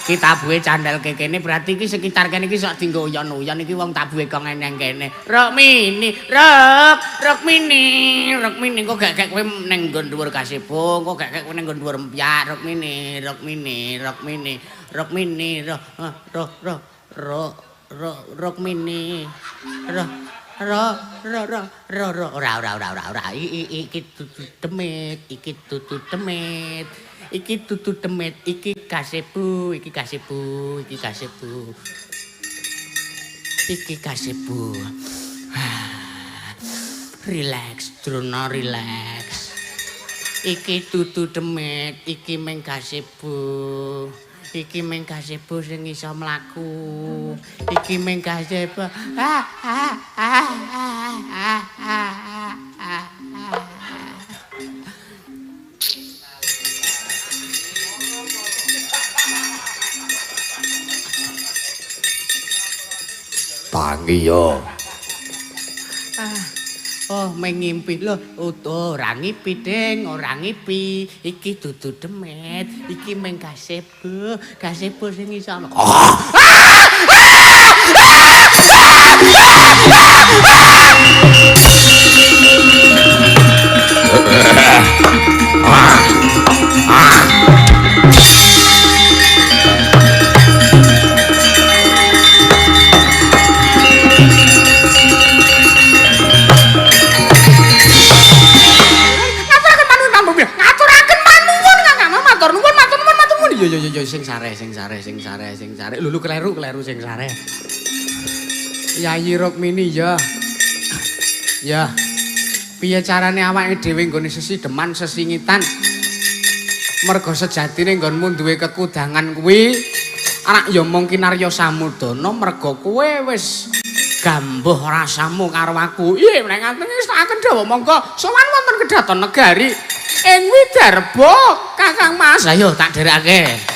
Iki tabuhe candel ke kene berarti iki sekitar kene iki sok dienggo uyon-uyon iki wong tabuhe kok eneng kene. Rukmini, Ruk, Rukmini, Rukmini kok gek-gek kowe ning nggon dhuwur gazebo, kok gek-gek kowe ning nggon dhuwur empyak. Rukmini, Rukmini, Rukmini, Rukmini, Ruk, Ruk, Ruk, Ruk, Ruk, Rukmini. Ruk, Ruk, Ruk, Ruk, Ruk, Ruk, ora ora ora ora ora. Iki dudu demit, iki dudu demit. Iki dudu demit, iki gazebo, iki gazebo, iki gazebo. Iki gazebo. Relax, Drona, relax. Iki dudu demit, iki meng gazebo. Iki meng gazebo sing iso mlaku. Iki meng gazebo. Ah ah ah ah ah ah ah. Tangi yo. Oh, mengimpi lho, ora ngipi ding, ora ngipi. Iki dudu demit, iki meng gazebo, gazebo sing iso. Yo yo yo sing sareh sing sareh sing sareh sing sareh. Lho lho kleru kleru sing sareh. Yayi Rukmini ya. Ya. Piye carane awake dhewe nggone sesideman sesingitan? Merga sejatine nggonmu duwe kekudangan kuwi anak ya mung kinarya samudana merga kowe wis gambuh rasamu karo aku. Iya nek ngaten wis tak kendhawa monggo sowan wonten kedaton negari ing Widarba Kakang Mas. Ayo tak dherekake.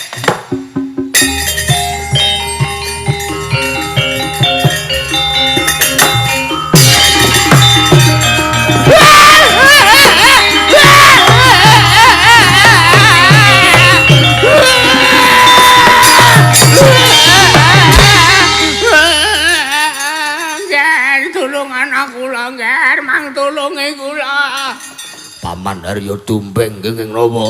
Ngger tulungan aku lho, ngger mang tulunge kula. Paman Haryo Dumbeng kenging napa?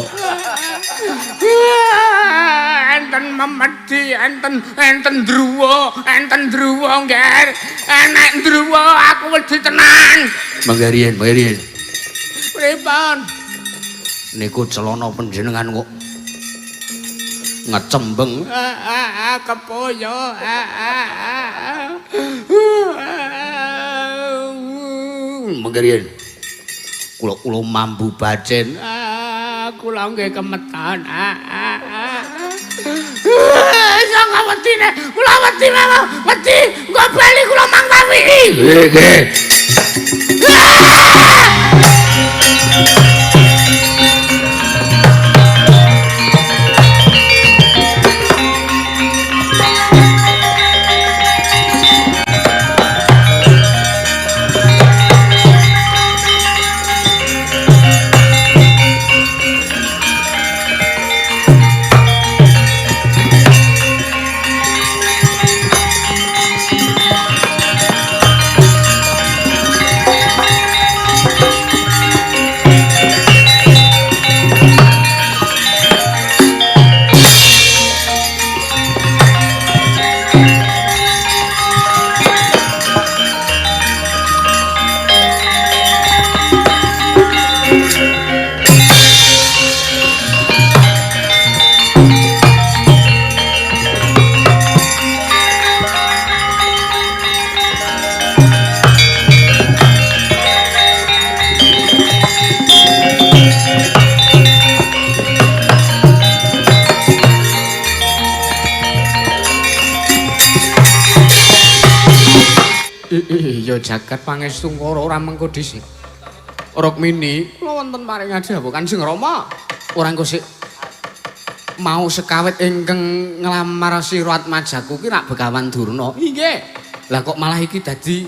Enten memedi, enten enten druwa, enten druwa ngger. Enek druwa aku wedi tenan. Mangga riyen, mangga riyen. Pripun? Niku celana panjenengan kok ngecembeng. Kepoyo. Mangga riyen. Kula-kula mambu bacin. kula nggih kemetan. Sangka wedine, kula wedi memang wedi, engko bali kula mang pawiki. Nggih, nggih. Iya jagat pangestu Kara ora mengko dhisik. Rukmini, kula wonten paring dawuh Kanjeng Rama. Ora engko sik mau sekawit ingkang nglamar sira Atmajaku ki rak Begawan Durna. Inggih. Lah kok malah iki dadi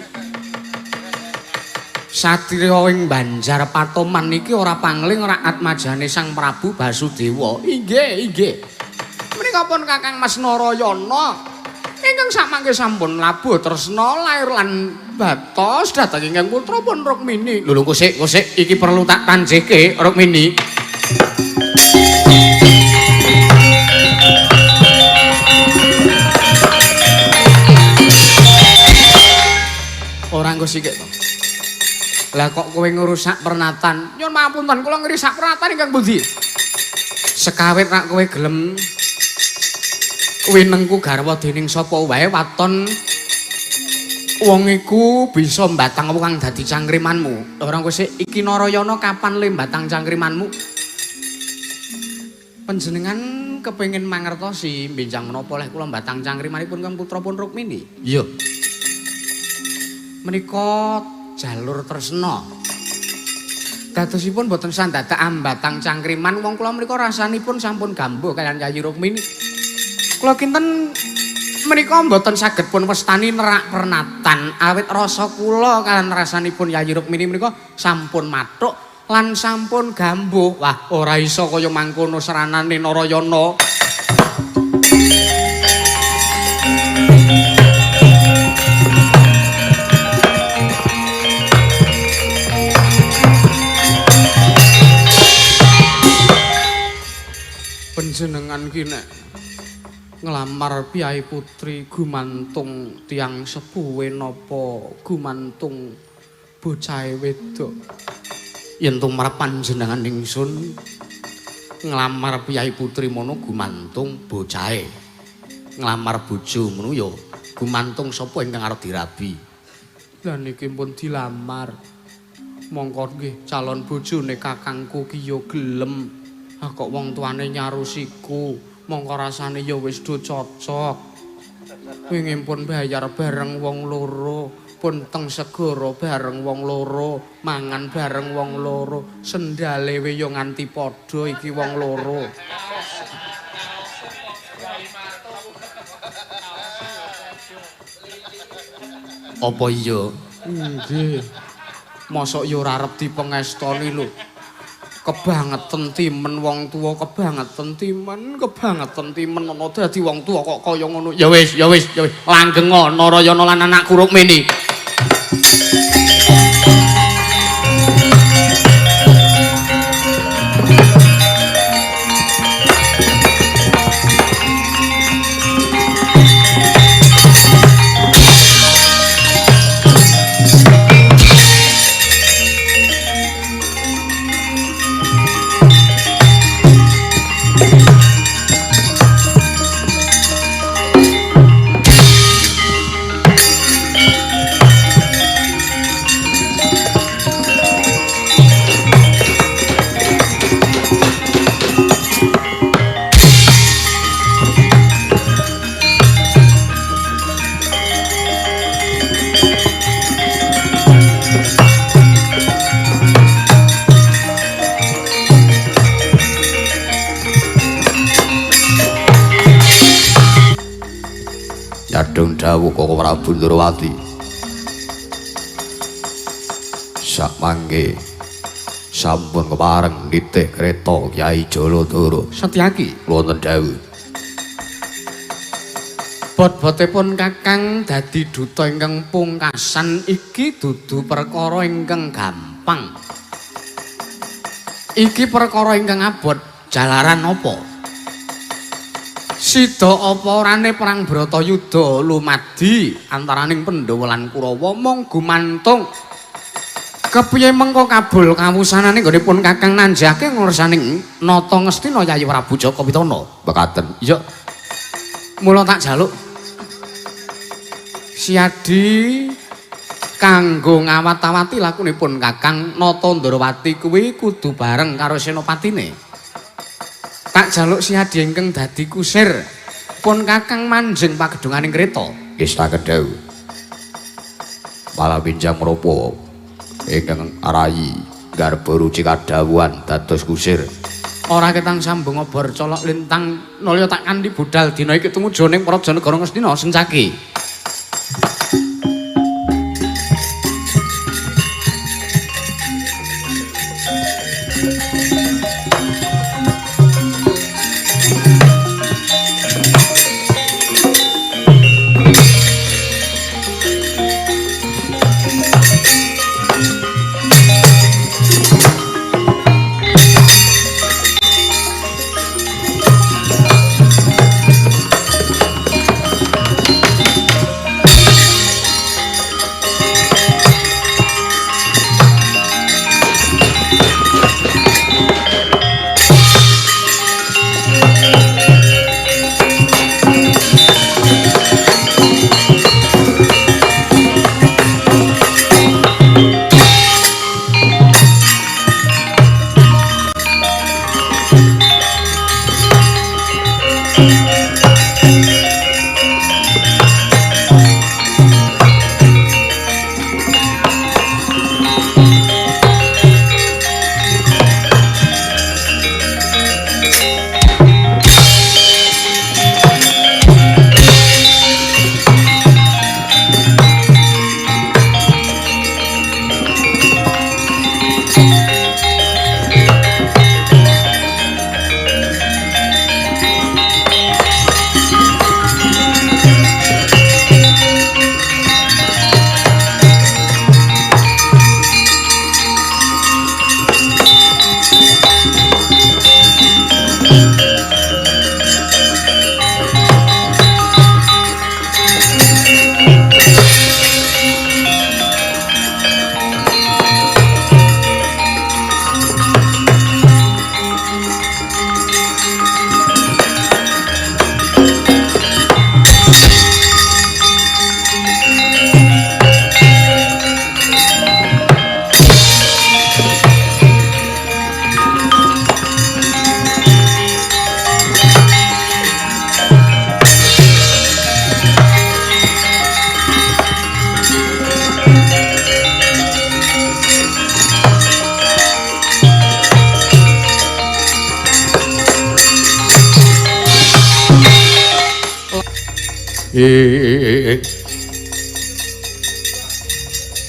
satriya ing Banjar Patoman iki ora pangling ora atmajane Sang Prabu Basudewa. Inggih, inggih. Menika pun Kakang Mas Narayana ingkang samangke sampun labuh tresna lair lan batos dhateng ingkang putra pun Rukmini. Lho lho sik, sik iki perlu tak tanjeke Rukmini. Ora engko sik to. Lah kok kowe ngrusak pernatan? Nyuwun pangapunten kula ngrusak pernatan ingkang pundi? Sekawit rak kowe gelem winengku garwa dening sapa wae waton wong iku bisa mbatang apa kang dadi cangkrimanmu. Ora engko sik iki Narayana kapan le mbatang cangkrimanmu? Panjenengan kepengin mangertosi benjang menapa leh kula mbatang cangkrimanipun kang putra pun Rukmini? Iya. Menika jalur tresna. Dadosipun boten sandadak ambatang cangkriman wong kula menika rasanipun sampun gambuh kaliyan Yayi Rukmini. Kula kinten menika mboten saged pun wastani nerak pernatan awit rasa kula kaliyan rasanipun Yayi Rukmini menika sampun mathuk lan sampun gambuh. Wah, ora iso kaya mangkono seranane Narayana. Panjenengan ki nek nglamar piyai putri gumantung tiyang sepuhe napa gumantung bocahe wedok? Yen tumrap panjenengan ingsun nglamar piyai putri mono gumantung bocahe. Nglamar bojo ngono ya gumantung sapa ingkang arep dirabi. Lah niki pun dilamar. Mongko nggih calon bojone kakangku ki ya gelem. Ah kok wong tuane nyarusiku. Mongko rasane ya wis do cocok. Wingi pun bayar bareng wong loro, pun teng segara bareng wong loro, mangan bareng wong loro, sendale we ya nganti padha iki wong loro. Apa iya? Nggih. Mosok ya ora arep dipengestoni lho. Kebangeten timen wong tuwa, kebangeten timen, kebangeten timen ana dadi wong tuwa kok kaya ngono. Ya wis, ya wis, ya wis. Langgeng Narayana lan anakku Rukmini. dawuh Koko Prabu Ndrawati. Sakmangke sampun kepareng nitih kreta Kyai Jaladara. Setyaki wonten dawuh. Bot-botipun Kakang dadi duta ingkang pungkasan iki dudu perkara ingkang gampang. Iki perkara ingkang abot jalaran apa? Sida apa orane perang Bratayuda lumadi antaraning Pandhawa lan Kurawa mung gumantung kepiye mengko kabul kawusanane nggonipun Kakang nanjake ngursaning nata Ngastina Yayi Prabu Jaka Pitana. Mekaten. Iya. Mula tak jaluk Siadi kanggo ngawat-awati lakunipun Kakang Nata Ndrawati kuwi kudu bareng karo senopatine. Tak jaluk Siadi ingkang dadi kusir pun Kakang manjing pagedhunganing kreta. Wis tak kedhau. Malah pinjam menapa ingkang arayi garba ruci kadhawuhan dados kusir. Ora ketang sambung obor colok lintang nalya tak kanthi budal dina iki tumuju ning Praja Negara Ngastina Sencaki.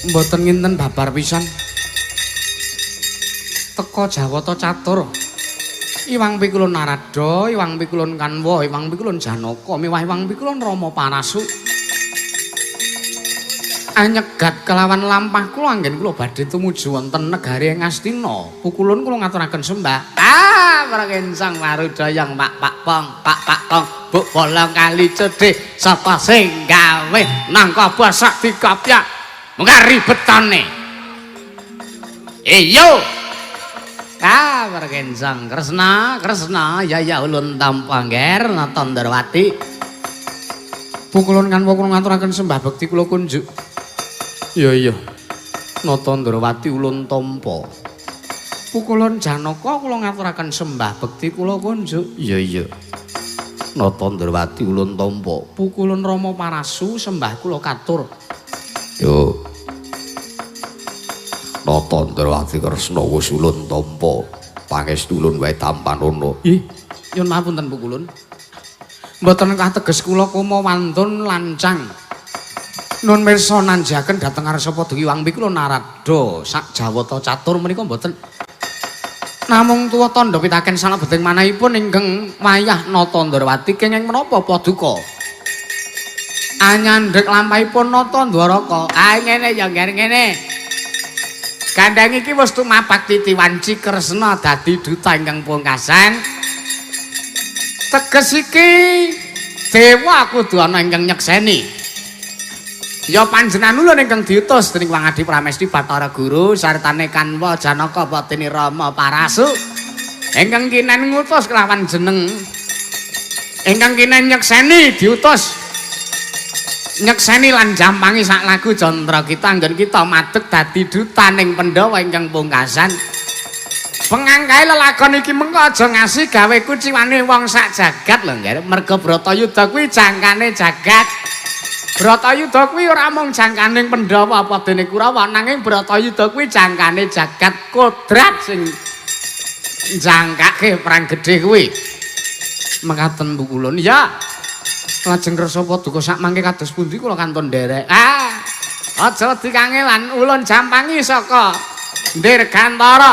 Mboten nginten babar pisan. Teka Jawata catur. Iwang pikulun Narada, iwang pikulun Kanwa, iwang pikulun Janaka, miwah iwang pikulun Rama Parasu. Anyegat kelawan lampah kula anggen kula badhe tumuju wonten negari Ngastina. Pukulun kula ngaturaken sembah. Ah, prakencang warudayang Pak Pak Pong, Pak Pak Tong, Buk bolong kali cedhe sapa sing gawe nangka basak dikapyak. Mengko ribetane. Iyo. Ah, prakencang Kresna, Kresna ya ya ulun tampa ngger Nata Ndrawati. Pukulun Kanwa kula ngaturaken sembah bekti kula kunjuk. Iya iya. Nata Ndrawati ulun tampa. Pukulun Janaka kula ngaturaken sembah bekti kula kunjuk. Iya iya. Nata Ndrawati ulun tampa. Pukulun Rama Parasu sembah kula katur. Yo. Nata Ndrawati Kresna wis ulun tampa. Pangestu ulun wae tampanono. Ih, nyuwun mapunten Pukulun. Mboten kateges kula koma wantun lancang. Nun mirsa nanjaken dhateng ngarsa Paduki Wangpi kula narada sak jawata catur menika mboten namung tuwa tandha pitaken salebeting manahipun ingkang wayah Nata Ndrawati kenging menapa paduka anyandhek lampahipun Nata Ndwaraka. Ah ngene ya ngene ngene. Gandheng iki wis tumapak titi wanci Kresna dadi duta ingkang pungkasan. Teges iki dewa kudu ana ingkang nyekseni. Ya panjenengan ulun ingkang diutus dening Wangadi Pramesti Bathara Guru sartane Kanwa Janaka Patini Rama Parasu ingkang kinen ngutus kelawan jeneng ingkang kinen nyekseni diutus nyekseni lan jampangi sak lagu jantра kita anggen kita madeg dadi duta ning Pandhawa ingkang pungkasan. Pengangkae lelakon iki mengko aja ngasih gawe kuciwane wong sak jagat lho nggih, merga Bratayuda kuwi jangkane jagat. Bratayuda kuwi ora mung jangkaning Pandhawa apa dene Kurawa, nanging Bratayuda kuwi jangkane jagat kodrat sing jangkake perang gedhe kuwi. Mekaten Bu Kulun. Ya. Lajeng kersa paduka sak mangke kados pundi kula kantun nderek. Ah, aja dikangelan ulun jampangi saka Dirgantara.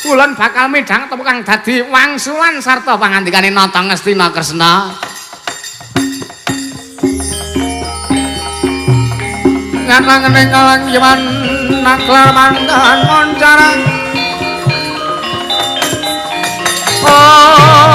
Ulun bakal midhang tepung dadi wangsulan sarta pangandikane Nata Ngastina Kresna. Ngatangene kalang yaman naklar mandan moncarang. Oh,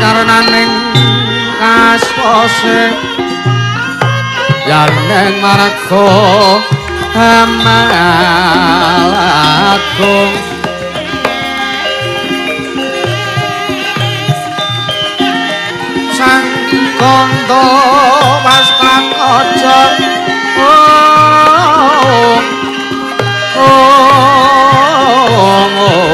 karenaning kaspose yaneng marga amalagung sang kandha wastakaca oh oh oh.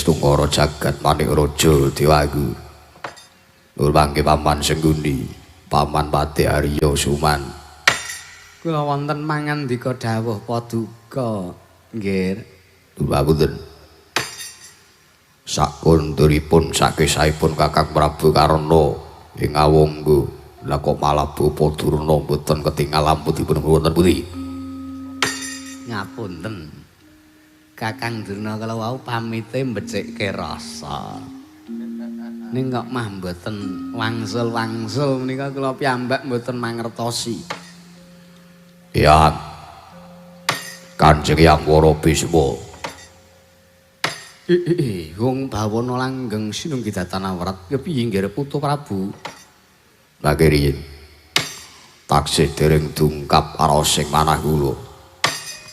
Pangestungkara jagat Manik Raja Dewaku. Nur mangke Paman Sengguni, Paman Patih Arya Suman. Kula wonten mangandika dawuh paduka, nggih. Ngapunten. Sakunduripun sakesahipun Kakang Prabu Karna ing Awangga, lha kok malah Bapa Durna mboten ketingal lamputipun wonten pundi? Ngapunten. Kakang Durna kala wau pamite mbecikke rasa. Ning kok mah mboten wangsul-wangsul menika kula piyambak mboten mangertosi. Ya. Kanjeng Hyang Wara Bisma. Wong bawana langgeng sinunggi datan awrat kepiye nggih Putu Prabu? Mangke riyin. Taksih dereng dungkap arosing manah kula.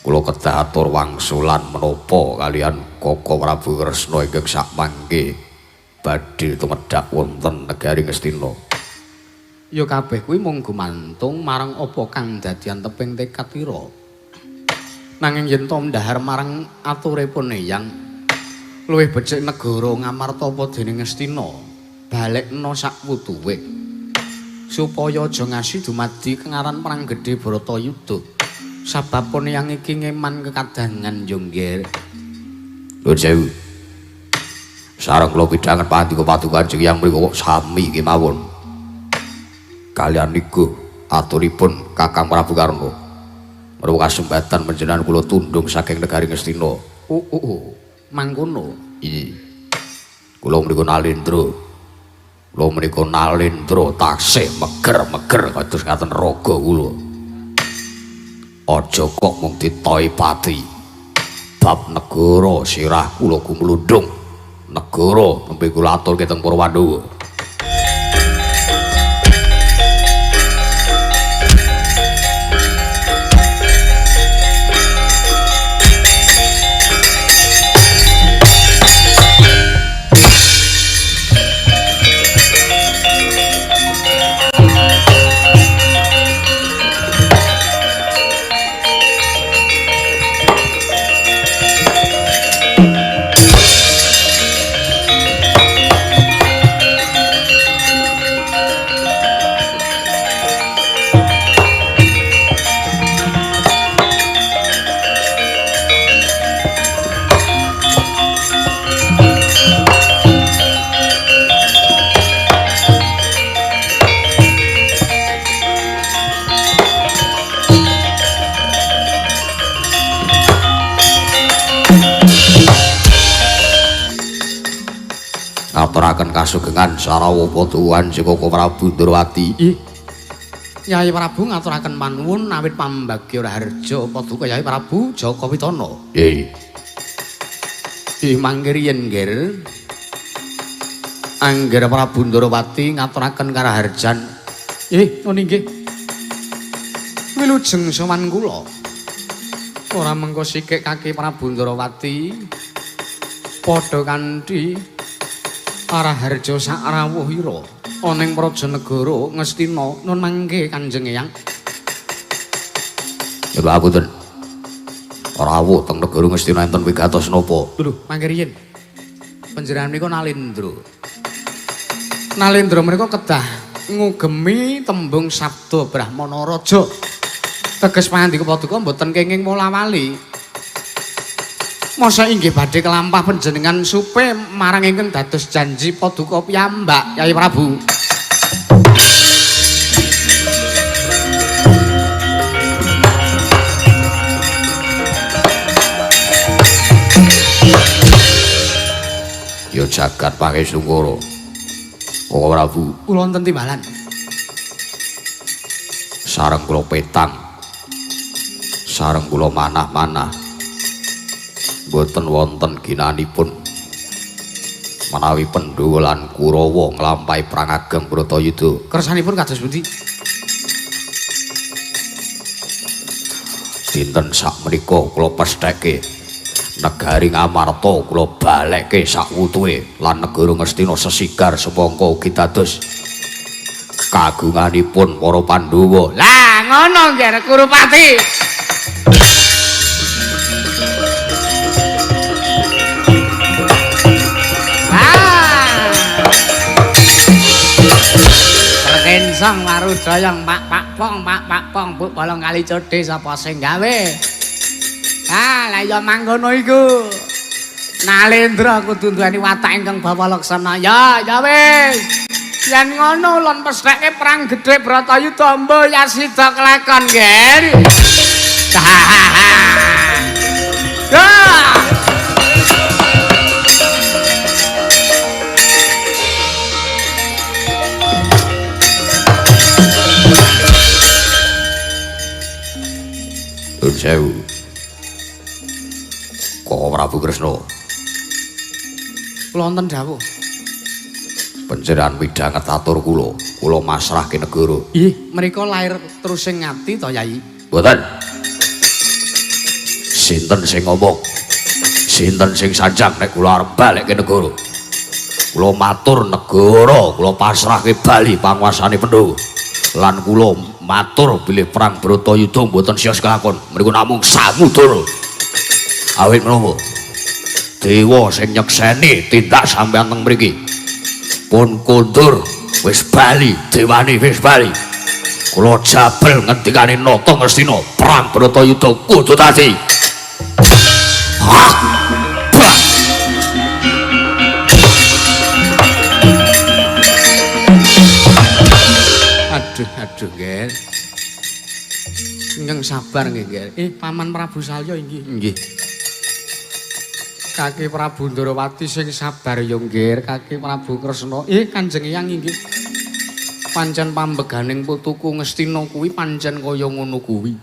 Kula kedah atur wangsulan menapa kalian Koko Prabu Kresna ingkang sakmangke badhe tumedhak wonten negari Ngastina. Ya kabeh kuwi mung gumantung marang apa kang dadi anteping tekad ira. Nanging yen to ndhahar marang aturipun Eyang luwih becik negara Ngamarta apa dening Ngastina balekna sak wutuwe supaya aja ngasi dumadi kengaran perang gedhe Bharatayuda. Sabab pun yang iki ngeman kekadangan yo nggih. Nuwun sewu. Sareng kula pidhangan pandika paduka Kanjeng Hyang mriku kok sami kemawon. Kalian niku aturipun Kakang Prabu Karna. Menawa kasempatan panjenengan kula tundung saking negari Ngastina. Oh. Mangkono. Iya. Kula mriku nalendra. Kula mriku nalendra taksih meger-meger kados ngaten raga kula. Aja kok mung ditoi pati. Bab negara sirah kula gumlundung. Negara nembe kula aturke teng para Pandhawa. Aturaken kasugengan sarawa paduka Koko Prabu Ndrawati. Yai Prabu ngaturaken panuwun awit pambagya raharja paduka Yai Prabu Jaka Pitana. Nggih. Mangke riyen nggih. Angger Prabu Ndrawati ngaturaken karaharjan. Nggih, nggih. Wilujeng sowan kula. Ora mengko sikik kaki Prabu Ndrawati padha kanthi Paraharja sak rawuhira ana ing praja negara Ngastina nun mangke Kanjeng Eyang. Ya ngapunten. Rawuh teng negara Ngastina enten wigatos napa? Lho, mangke riyin. Panjenengan menika Nalendra. Nalendra menika kedah ngugemi tembung sabda Brahmana Raja. Teges pangandika paduka mboten kenging wolawali. Masa inggih badhe kelampah panjenengan supe marang ingkang dados janji paduka piyambak Yai Prabu. Ya jagat Pangesungkara. Koko Prabu, kula wonten timbalan. Sareng kula petang. Sareng kula manah-manah. Mboten wonten ginanipun menawi Pandhawa lan Kurawa nglampahi perang ageng Bharatayuda. Kersanipun kados pundi? Dinten sakmenika kula pestheke negari Ngamarta kula balekke sakwutuhe lan negara Ngastina sesigar semangka ugi dados kagunganipun para Pandhawa. Lah ngono nggih Kurupati. song warudayang pak pak pong pak pak pong buk bolong kali codhe sapa sing gawe. Ah, lah ya mangkono iku. Nalendra kudu nduweni watak ingkang bawa laksana. Ya, ya wis. Yen ngono lon pestheke perang gedhe Bratayuda mbo ya sida kelakon, Ger. Dah. Nuwun sewu. Koko Prabu Kresna. Kula wonten dawuh. Panjenengan midhanget atur kula, kula masrahke negara. Ih, mriko lair terus sing ngati to, Yai? Mboten. Sinten sing ngomong? Sinten sing sanjang nek kula arep balekke negara? Kula matur negara, kula pasrahke bali panguasane Pandhawa. Lan kula matur bilih perang Bratayuda mboten sios kelakon. Mriku namung samudra. Awit menapa? Dewa sing nyekseni tindak sampeyan teng mriki. Pun kondur wis bali, dewane wis bali. Kula jabel ngendikane Nata Ngastina, perang Bratayuda kudu dadi. Aduh, aduh, Ger. Ingkang sabar nggih, Ger. Paman Prabu Salya inggih. Nggih. Kaki Prabu Ndorowati sing sabar ya, Nger. Kaki Prabu Kresna. Kanjeng Eyang inggih. Pancen pambeganing putuku Ngastina kuwi pancen kaya ngono kuwi.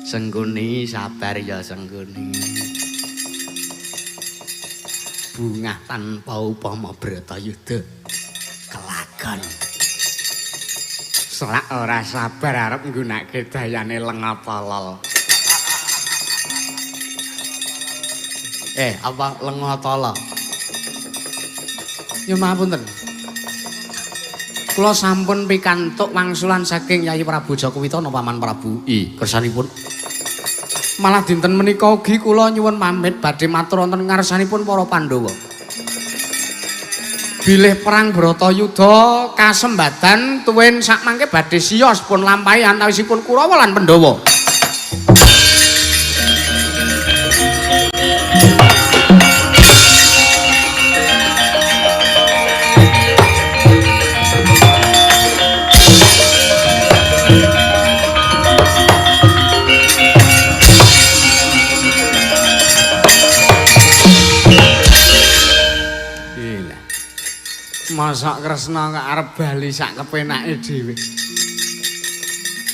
Sengguni sabar ya Sengguni. Bungah tanpa upama Bratayuda kelakon. Selak ora sabar arep nggunakake dayane lenga tolol. Apa lenga tolol? Ya mahapunten. Kula sampun pikantuk wangsulan saking Yayi Prabu Jaka Witana Paman Prabu. Kersanipun. Malah dinten menika ugi kula nyuwun pamit badhe matur wonten ngarsanipun para Pandhawa. Bilih perang Bratayuda kasembadan tuwin sakmangke badhe siyos pun lampahi antawisipun Kurawa lan Pandhawa. Mosok Kresna kok arep bali sak kepenake dhewe.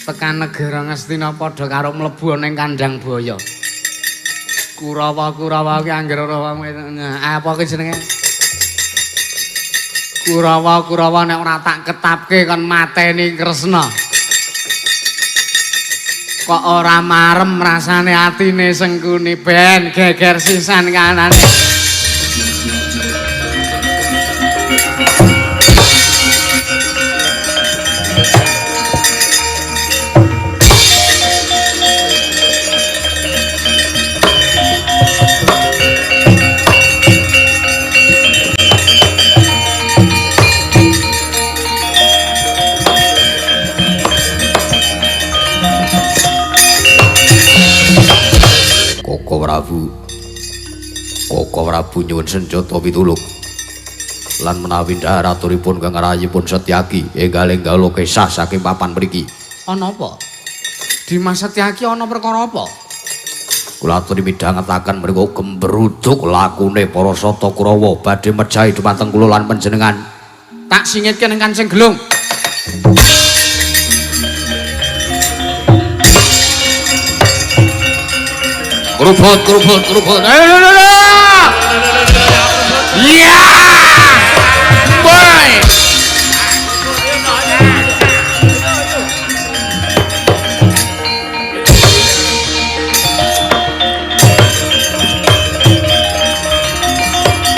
Tekan negara Ngastina padha karo mlebu ning kandhang baya. Kurawa-kurawa ki anggere ora apa ki jenenge? Kurawa-kurawa nek ora tak ketapke kon mateni Kresna. Kok ora marem rasane atine Sengkuni ben geger sisan kanane. Koko Prabu nyuwun senjata pitulung lan menawi ndhahar aturipun kang rayipun Setyaki enggal-enggal kesah saking papan mriki. Ana apa? Dimas Setyaki ana perkara apa? Kula aturi midhangetaken mriku gembruduk lakune para Sata Kurawa badhe mejahi dhumateng kula lan panjenengan. Tak singitke ning Kancing Gelung. Kerubut, kerubut, kerubut. Iya! Boy!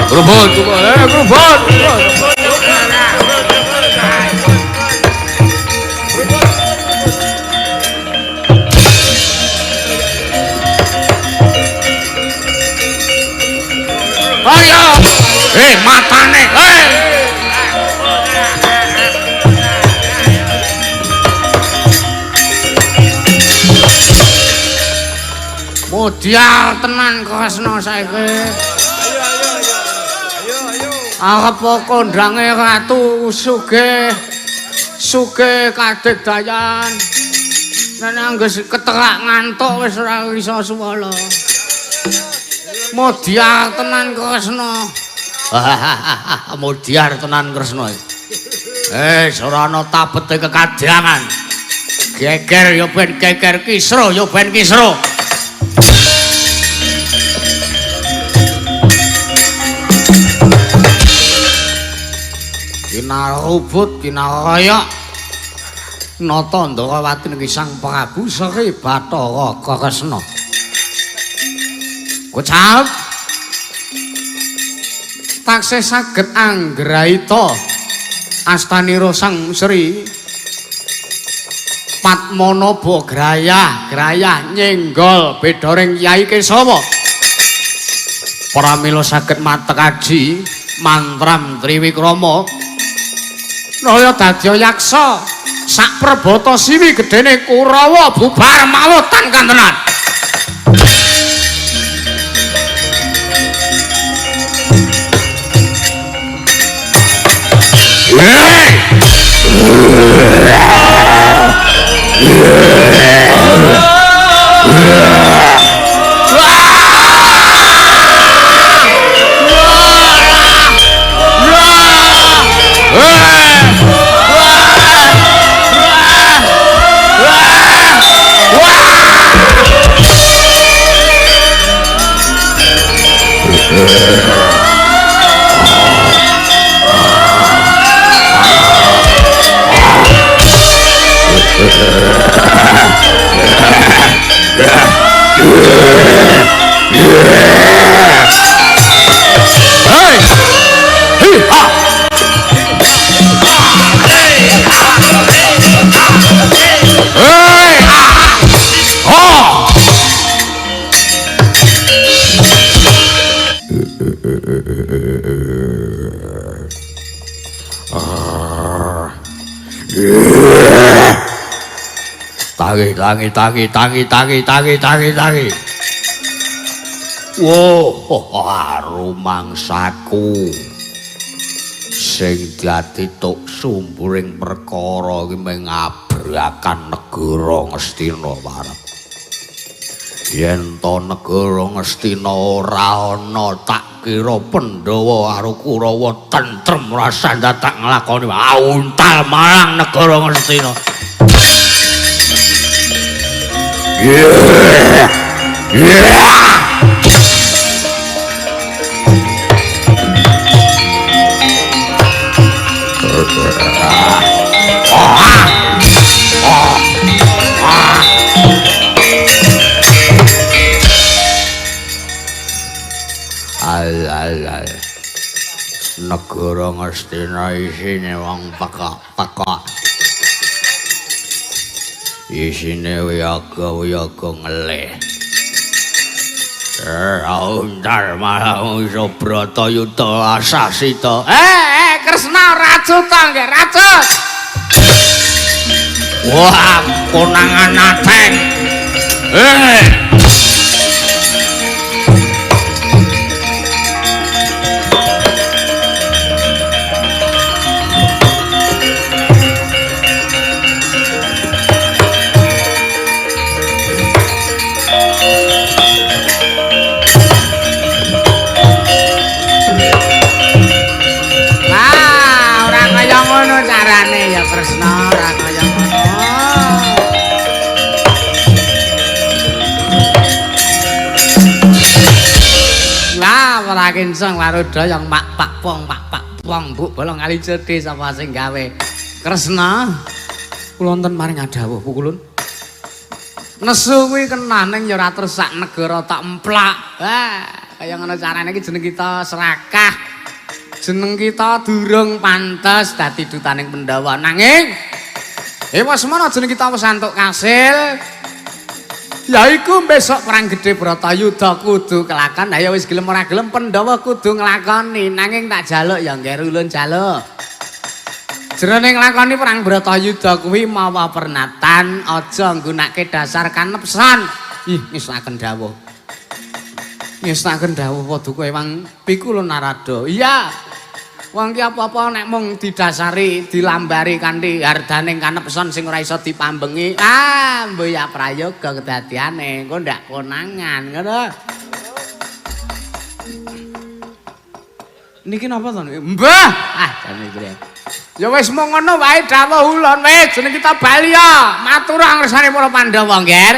Kerubut, kerubut, kerubut. Ayo, matane, Modyar tenan Kresna saiki. Ayo ayo ayo. Ayo ayo. Arep kondange ratu sugih. Sugih kadigdayan. Nek angges keterak ngantuk wis ora iso suwala. Modyar tenan Kresna. Modyar tenan Kresna. Ora ana tabete kekadangan. Geger ya ben geger, kisro ya ben kisro. Kinarubut kinaraya nata Ndrawati niki Sang Prabu Sri Bathara Kresna. Kocap taksih saged anggraita astanira Sang Sri Padmanaba grayah grayah nyenggol bedoring Kyai Kesawa. Pramila saged matek aji mantram triwikrama naya dadya yaksa sak perbata siwi gedene Kurawa bubar mawutan kantenan. Tangi tangi tangi tangi tangi tangi tangi tangi. Wah, rumangsaku sing dadi tuk sumburing perkara iki mengabrakan negara Ngastina parep. Yen to negara Ngastina ora ana tak kira Pandhawa karo Kurawa tentrem rasa dadak nglakoni auntal marang negara Ngastina. Yeah. Yeah. Al al al. Negara Ngastina isine wong pekak-pekak. Isine wiyaga-wiyaga ngelih. Untar malah iso Bratayuda asasita. Kresna racut to nggih, racut. Wah, konangan ateng. Kresna ora kaya ngono. Lah ora kenceng waruda yang mak pak pong pak pak pong buk bolong kali cedhe sapa sing gawe. Kresna kula wonten maring adawuh pukulun. Nesu kuwi kenaning ya ora terus sak negara tak emplak. Wah, kaya ngono carane iki jeneng kita serakah. Jeneng kita durung pantes dadi dutaning Pandhawa. Nanging ewa semono jeneng kita wis antuk kasil. Yaiku besok perang gedhe Bratayuda kudu kelakon. Ha ya wis gelem ora gelem Pandhawa kudu nglakoni. Nanging tak jaluk ya ngger ulun jaluk. Jroning nglakoni perang Bratayuda kuwi mawa pernatan aja nggunakake dasar kanepsan. Ih, ngesaken dawuh. Ngestakaken dawuh paduka Ewang Pikula Narada. Iya. Wong ki apa-apa nek mung didasari, dilambari kanthi hardaning kanepson sing ora iso dipambengi. Ah, mboya prayoga kedadiane, engko ndak konangan, ngono. Niki napa to? Mbah. Ah, jane iki. Ya wis mung ngono wae dawuh ulun wis jeneng kita bali ya. Matur angresane para Pandhawa, Ngger.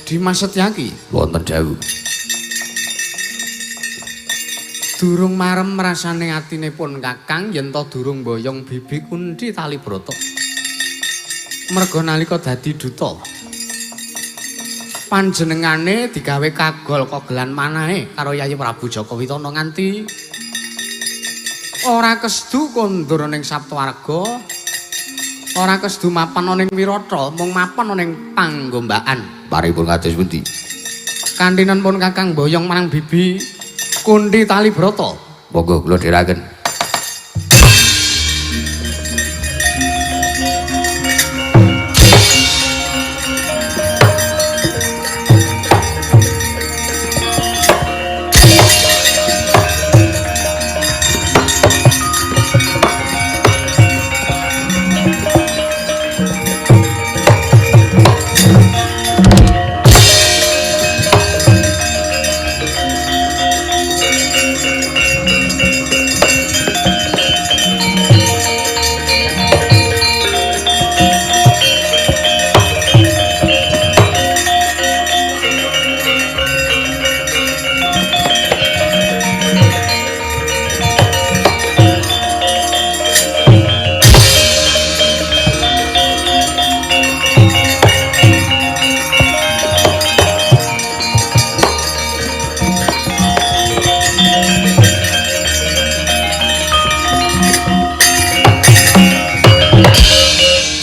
Dimas Setyaki wonten dawuh. Durung marem rasane atine pun Kakang yen to durung boyong Bibi Kunthi Talibrata. Merga nalika dadi duta panjenengane digawe kagol kogelan manahe karo Yayi Prabu Jaka Witana nganti ora kesedu kondur ning Saptawarga, ora kesedu mapan ning Wirata, mung mapan ning Panggombakan. Paripun kados pundi? Kantinan pun Kakang boyong marang Bibi Kunthi Talibrata. Monggo kula dherekaken.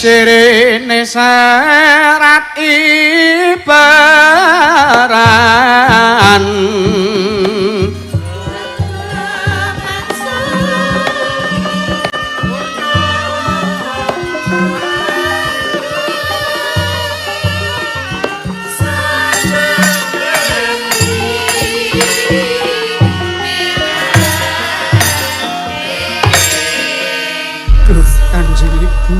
Cirine serat ibaran Duh, Kanjeng Ibu.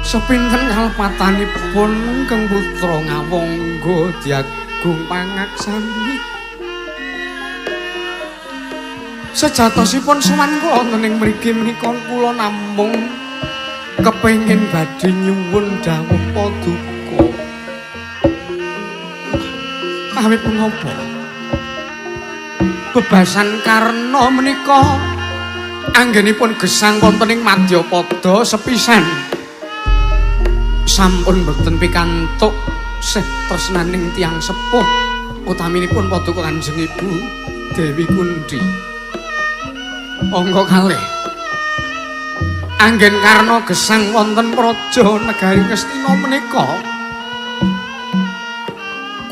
Sepinten kalepatanipun Kang Putra Ngawangga diagung pangaksami. Sejatosipun sowan kula wonten ing mriki menika kula namung kepengin badhe nyuwun dawuh paduka. Awit punapa? Bebasan Karna menika anggenipun gesang wonten ing Madyapada sepisan. Sampun boten pikantuk sih tresnaning tiyang sepuh utaminipun paduka Kanjeng Ibu Dewi Kunthi. Angka kalih anggen Karna gesang wonten praja negari Ngastina menika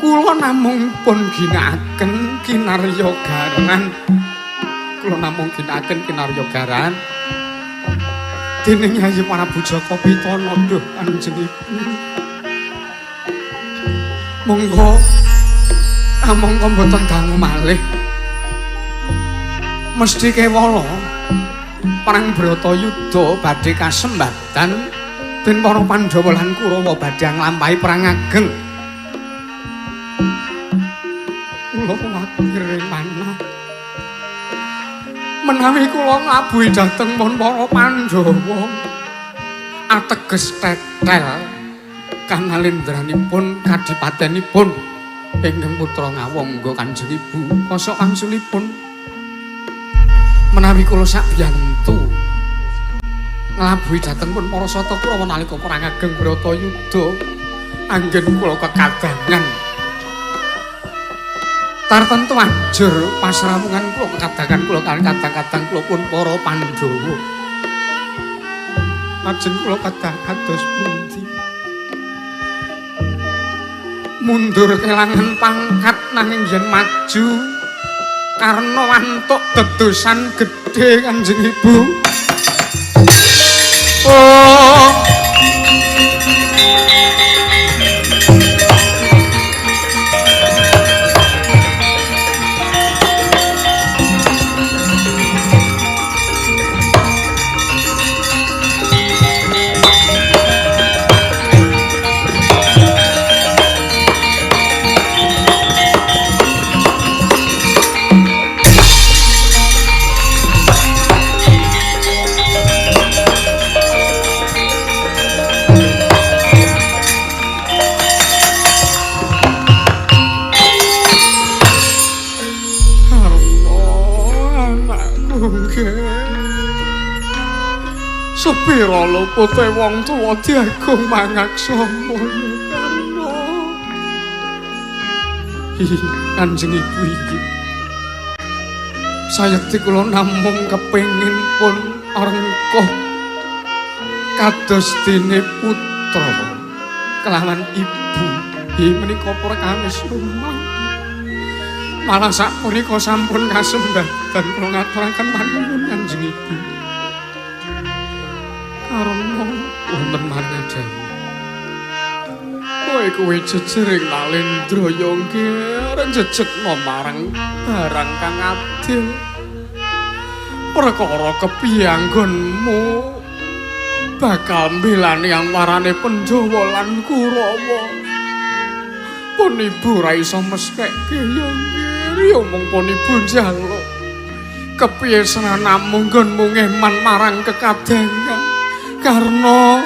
kula namung pun ginakaken kinarya garan. Kula namung ginakaken kinarya garan dening Yayi Prabu Jaka Witana. Duh Kanjeng Ibu, monggo amangka mboten dangu malih. Mesthi kewala perang Bratayuda badhe kasembatan den para Pandhawa lan Kurawa badhe nglampahi perang ageng. Kula kuwatir ing manah menawi kula nglabuhi dhateng pun para Pandhawa ateges tetel kanalendranipun kadipatenipun ingkang putra Ngawangga Kanjeng Ibu kosok wangsulipun. Menawi kula sakbiyantu nglabuhi dhateng pun para Sata Kurawa nalika perang ageng Bratayuda anggen kula kekadangan tartentu anjur pasrawungan kula kekadangan kula kali kadang-kadang kula pun para Pandhawa. Lajeng kula kedah kados pundi? Mundur kelangan pangkat nanging yen maju karena antuk dedosan gedhe Kanjeng Ibu. Oh. Sepira lupute wong tuwa diagung mangaksama ya Karna. Kanjeng Ibu iki sayekti kula namung kepengin pun rengkuh kados dene putra kelawan ibu. Menika perkawis rumah. Malah sapunika sampun kasembadan kula ngaturaken panuwun Kanjeng Ibu. Karena wonten marngadani. Kowe kuwi jejering Nalendra ya nggih jejegna marang barang kang adil. Perkara kepiye anggonmu bakal mbelani antarane Pandhawa lan Kurawa. Pun ibu ra iso meskekke ya nggih, ya mung pun ibu njaluk. Kepiye senanamu nggonmu ngeman marang kekadangan Karna.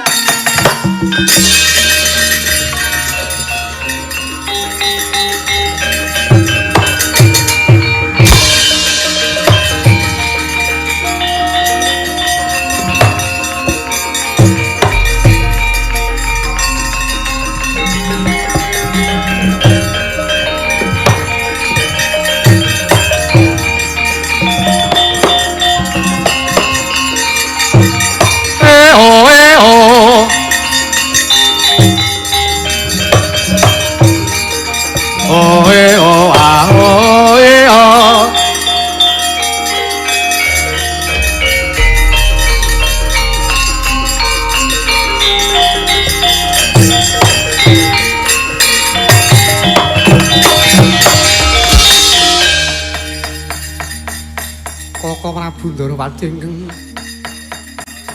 Koko Prabu Ndarawati ingkang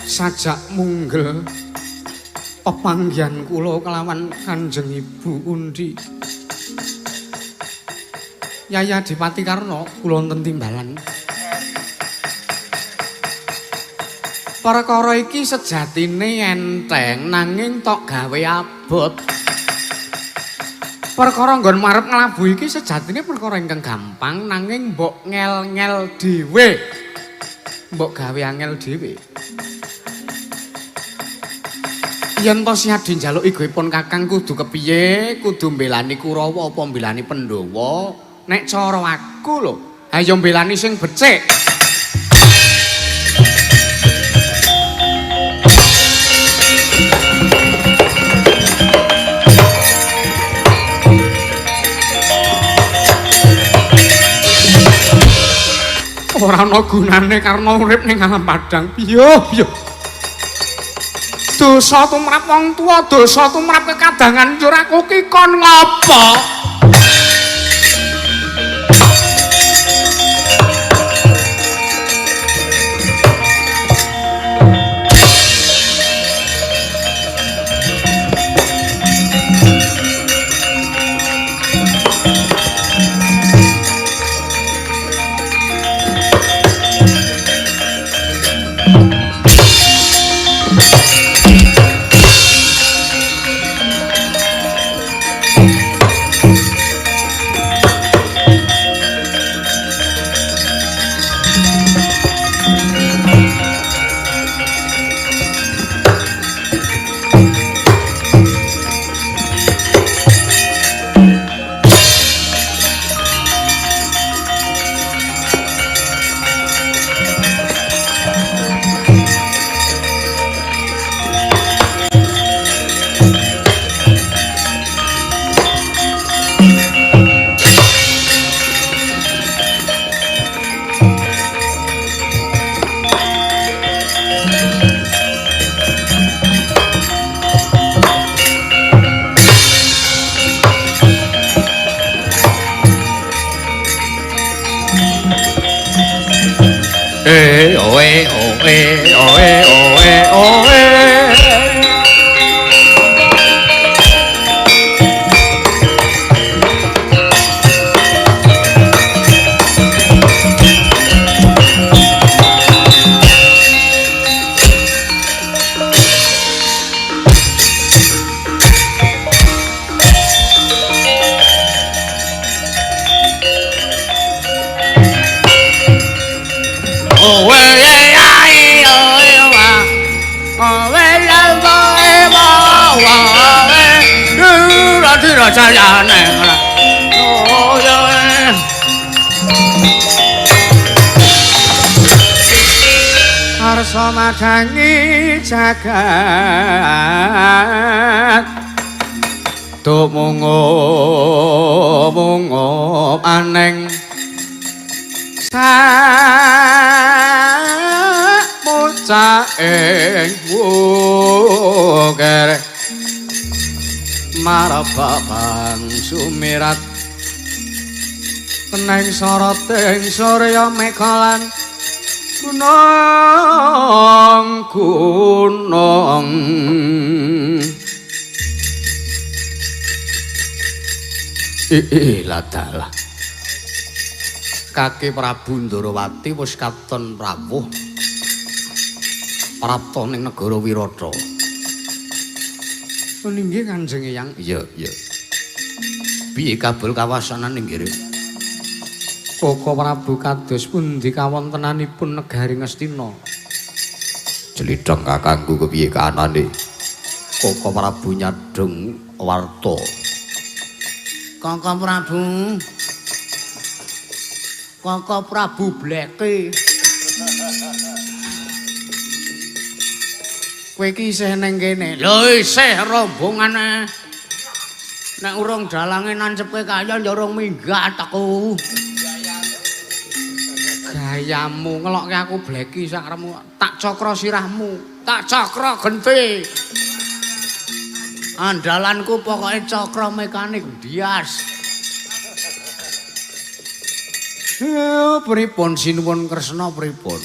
sajak munggel pepanggihan kula kelawan Kanjeng Ibu Undi. Yai Adipati Karna kula wonten timbalan. Perkara iki sejatine enteng nanging tok gawe abot. Perkara nggon marep nglabu iki sejatine perkara ingkang gampang nanging mbok ngel-ngel dhewe. Mbok gawe angel dhewe. Yen to Siadi njaluk igwipun Kakang kudu kepiye? Kudu mbelani Kurawa apa mbelani Pandhawa? Nek cara aku lho, ayo mbelani sing becik. Ora ana gunane karena urip ning alam padang. Piye piye. Dosa tumrap wong tuwa, dosa tumrap kekadangan njur aku ki kon ngopo? oe oe oe oe oe. Arsa madangi jagat tumungo-mungo aneng samucaing wukir marababang sumirat teneng soroting surya mekalan gunung gunung. Ladalah Kaki Prabu Ndorowati wis katon rawuh prapta ning negara Wirata. Inggih Kanjeng Eyang. Iya, iya. Piye kabul kawasanan ing kene? Koko Prabu kados pundi kawontenanipun negari Ngastina? Jlidheng kakangku kepiye kahanane? Koko Prabu nyadhong warta. Koko Prabu. Koko Prabu bleke. Kowe iki isih ning kene. Lho isih rombongane. Nek urung dalange nancepke kaya ya urung minggat aku. Gayamu ngelokke aku bleki sakarepmu. Tak cakra sirahmu, tak cakra genti. Andalanku pokoke cakra mekanik bias. Pripun sinuwun Kresna pripun?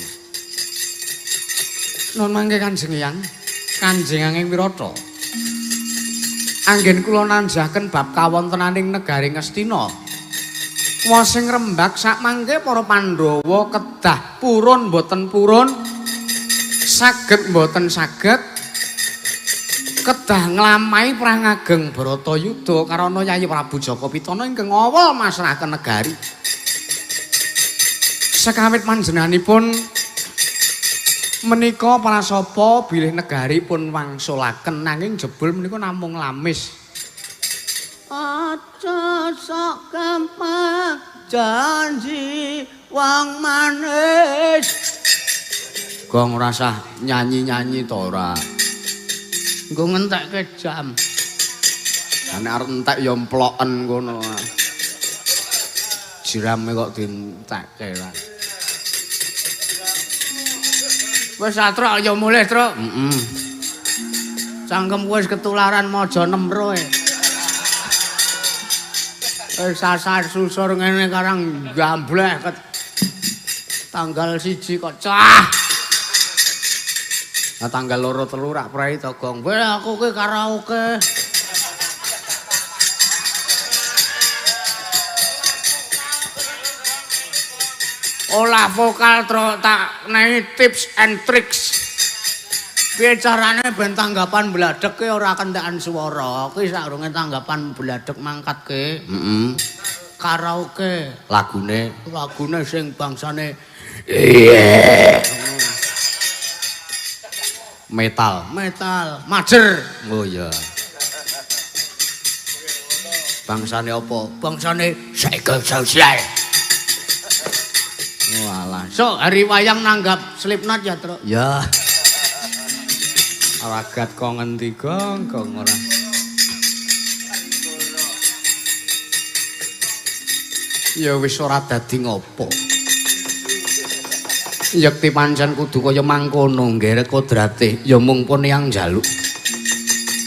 Nun mangke Kanjeng Eyang, Kanjeng Anging Wirata. Anggen kula nanjaken bab kawontenaning negari Ngastina. Wasing rembag sak mangke para Pandhawa kedah purun mboten purun, saged mboten saged, kedah nglamahi perang ageng Bharatayuda karana Yayi Prabu Jaka Pitana ingkang awal masrahaken negari. Sekawit panjenenganipun menika prasapa bilih negari pun wangsulaken nanging jebul menika namung lamis. Aja sok gampang janji wong manis. Gong ora usah nyanyi-nyanyi to ora. Nggo ngentekke jam. Nek arep entek ya emploken ngono. Jirame kok dientekke lah. Wis atrok ya mulih, Truk. Heeh. Cangkem wis ketularan maja nemro e. Wis sasar susur ngene karang gambleh tanggal 1 kok cah. Nah, tanggal 2 3 rak prei to, Gong. Weh aku ki karaoke. Olah vokal truk tak nei tips and tricks. Piye carane ben tanggapan bladek ki ora kentekan swara. Ki sakrunge tanggapan bladek mangkat ki. Heeh. Karaoke lagune, lagune sing bangsane iya. Metal, metal, majer. Oh iya. Bangsane apa? Bangsane segel sosial. Walah. So, hari wayang nanggap Slipknot ya, Truk? Ya. Ragat kok ngendi, Gong? Gong ora. Ya wis ora dadi ngopo. Yekti pancen kudu kaya mangkono nggere kodrate, ya mung pun yang njaluk.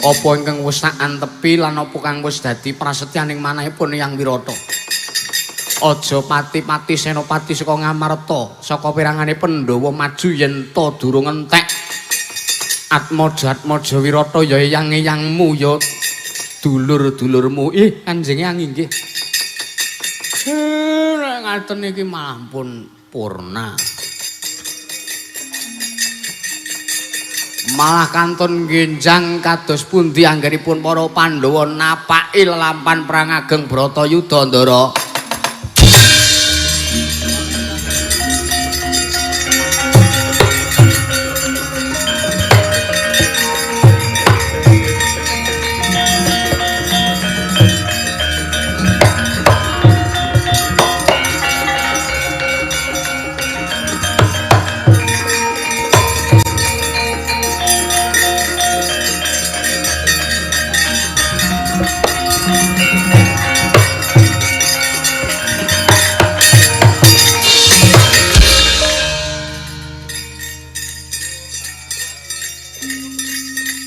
Apa ingkang wis tak antepi lan apa kang wis dadi prasetyaning manahipun Eyang Wirata. Aja pati-pati senopati saka Ngamarta, saka pirangane Pandhawa maju yen ta durung entek. Atmaja-atmaja Wirata ya eyang-eyangmu ya dulur-dulurmu. Ih, Kanjeng Eyang inggih. Nek ngaten iki malah pun purna. Malah kantun ngenjang kados pundi anggenipun para Pandhawa napaki lelampan perang ageng Bratayuda, Ndara.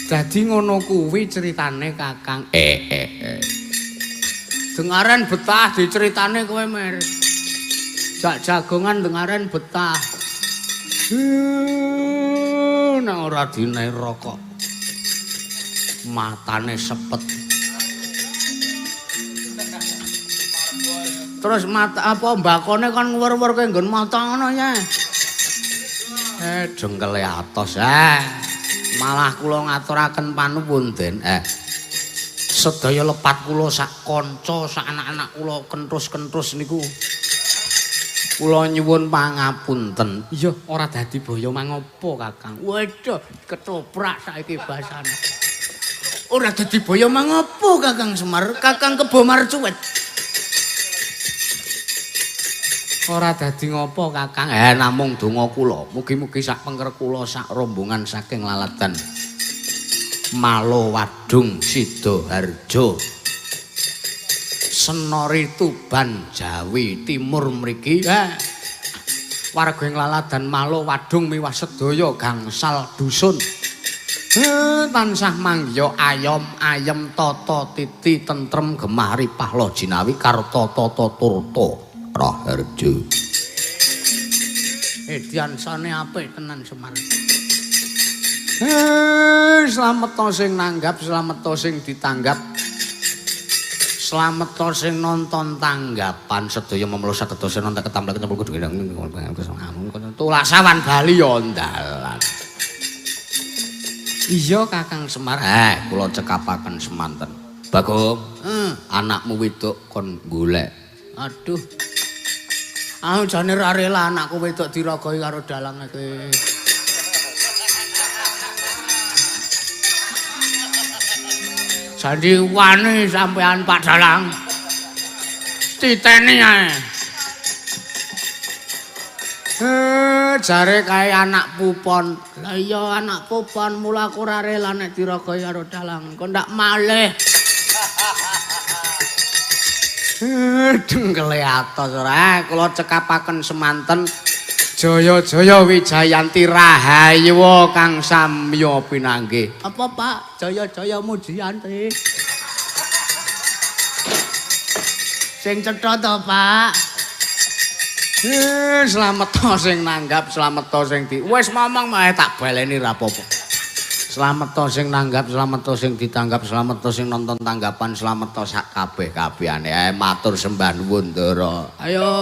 Dadi ngono kuwi critane Kakang. Dengaren betah diceritane kowe, Mer. Jak jagongan dengaren betah. Nek ora dinae rokok. Matane sepet. Terus mata apa mbakone kon ngwer-werke nggon mata ngono ya. Jengkele atos. Malah kula ngaturaken panuwun, Den. Sedaya lepat kula sak kanca, sak anak-anak kula kentus-kentus niku. Kula nyuwun pangapunten. Iya, ora dadi boyo mangopo, Kakang. Waduh, ketoprak saiki basane. Ora dadi boyo mangopo, Kakang Semar? Kakang kebo marcuwet. Ora dadi ngopo, Kakang. Namung donga kula. Mugi-mugi sak pengker kula sak rombongan saking Laladan Malowadung Sidoharjo Senori Tuban Jawi Timur mriki. Warga ing Laladan Malowadung miwah sedaya gangsal dusun. Tansah mangya ayom ayem tata titi tentrem gemah ripah loh jinawi karta tata turta Raharjo. Diansane apik tenan Semar. Slamet sing nanggap, slamet sing ditanggap. Slamet sing nonton tanggapan sedaya memelu saged nonton ketamplek ketempel kudu tulasawan bali ya dalan. Iya Kakang Semar. Kula cekapaken semanten. Bagong, anakmu wedok kon golek. Aduh. Aku jane ra rela anakku wedok diragoi karo dalang iki. Janji wani sampean Pak Dalang. Titeni ae. Jare kae anak pupon. Lah iya anak pupon, mula aku ora rela nek diragoi karo dalang. Kok ndak malih. Dengkele atos ora. Kula cekapaken semanten. Jaya-jaya Wijayanti rahayu kang samya pinanggih. Apa Pak? Jaya-jaya Mujiyanti. Sing cetha to, Pak? Slamet sing nanggap, slamet sing di. Wis ngomong mae tak baleni ra apa-apa. Slamet sing nanggap, slamet sing ditanggap, slamet sing nonton tanggapan, slamet sak kabeh-kabehane. Matur sembah nuwun, Ndara. Ayo.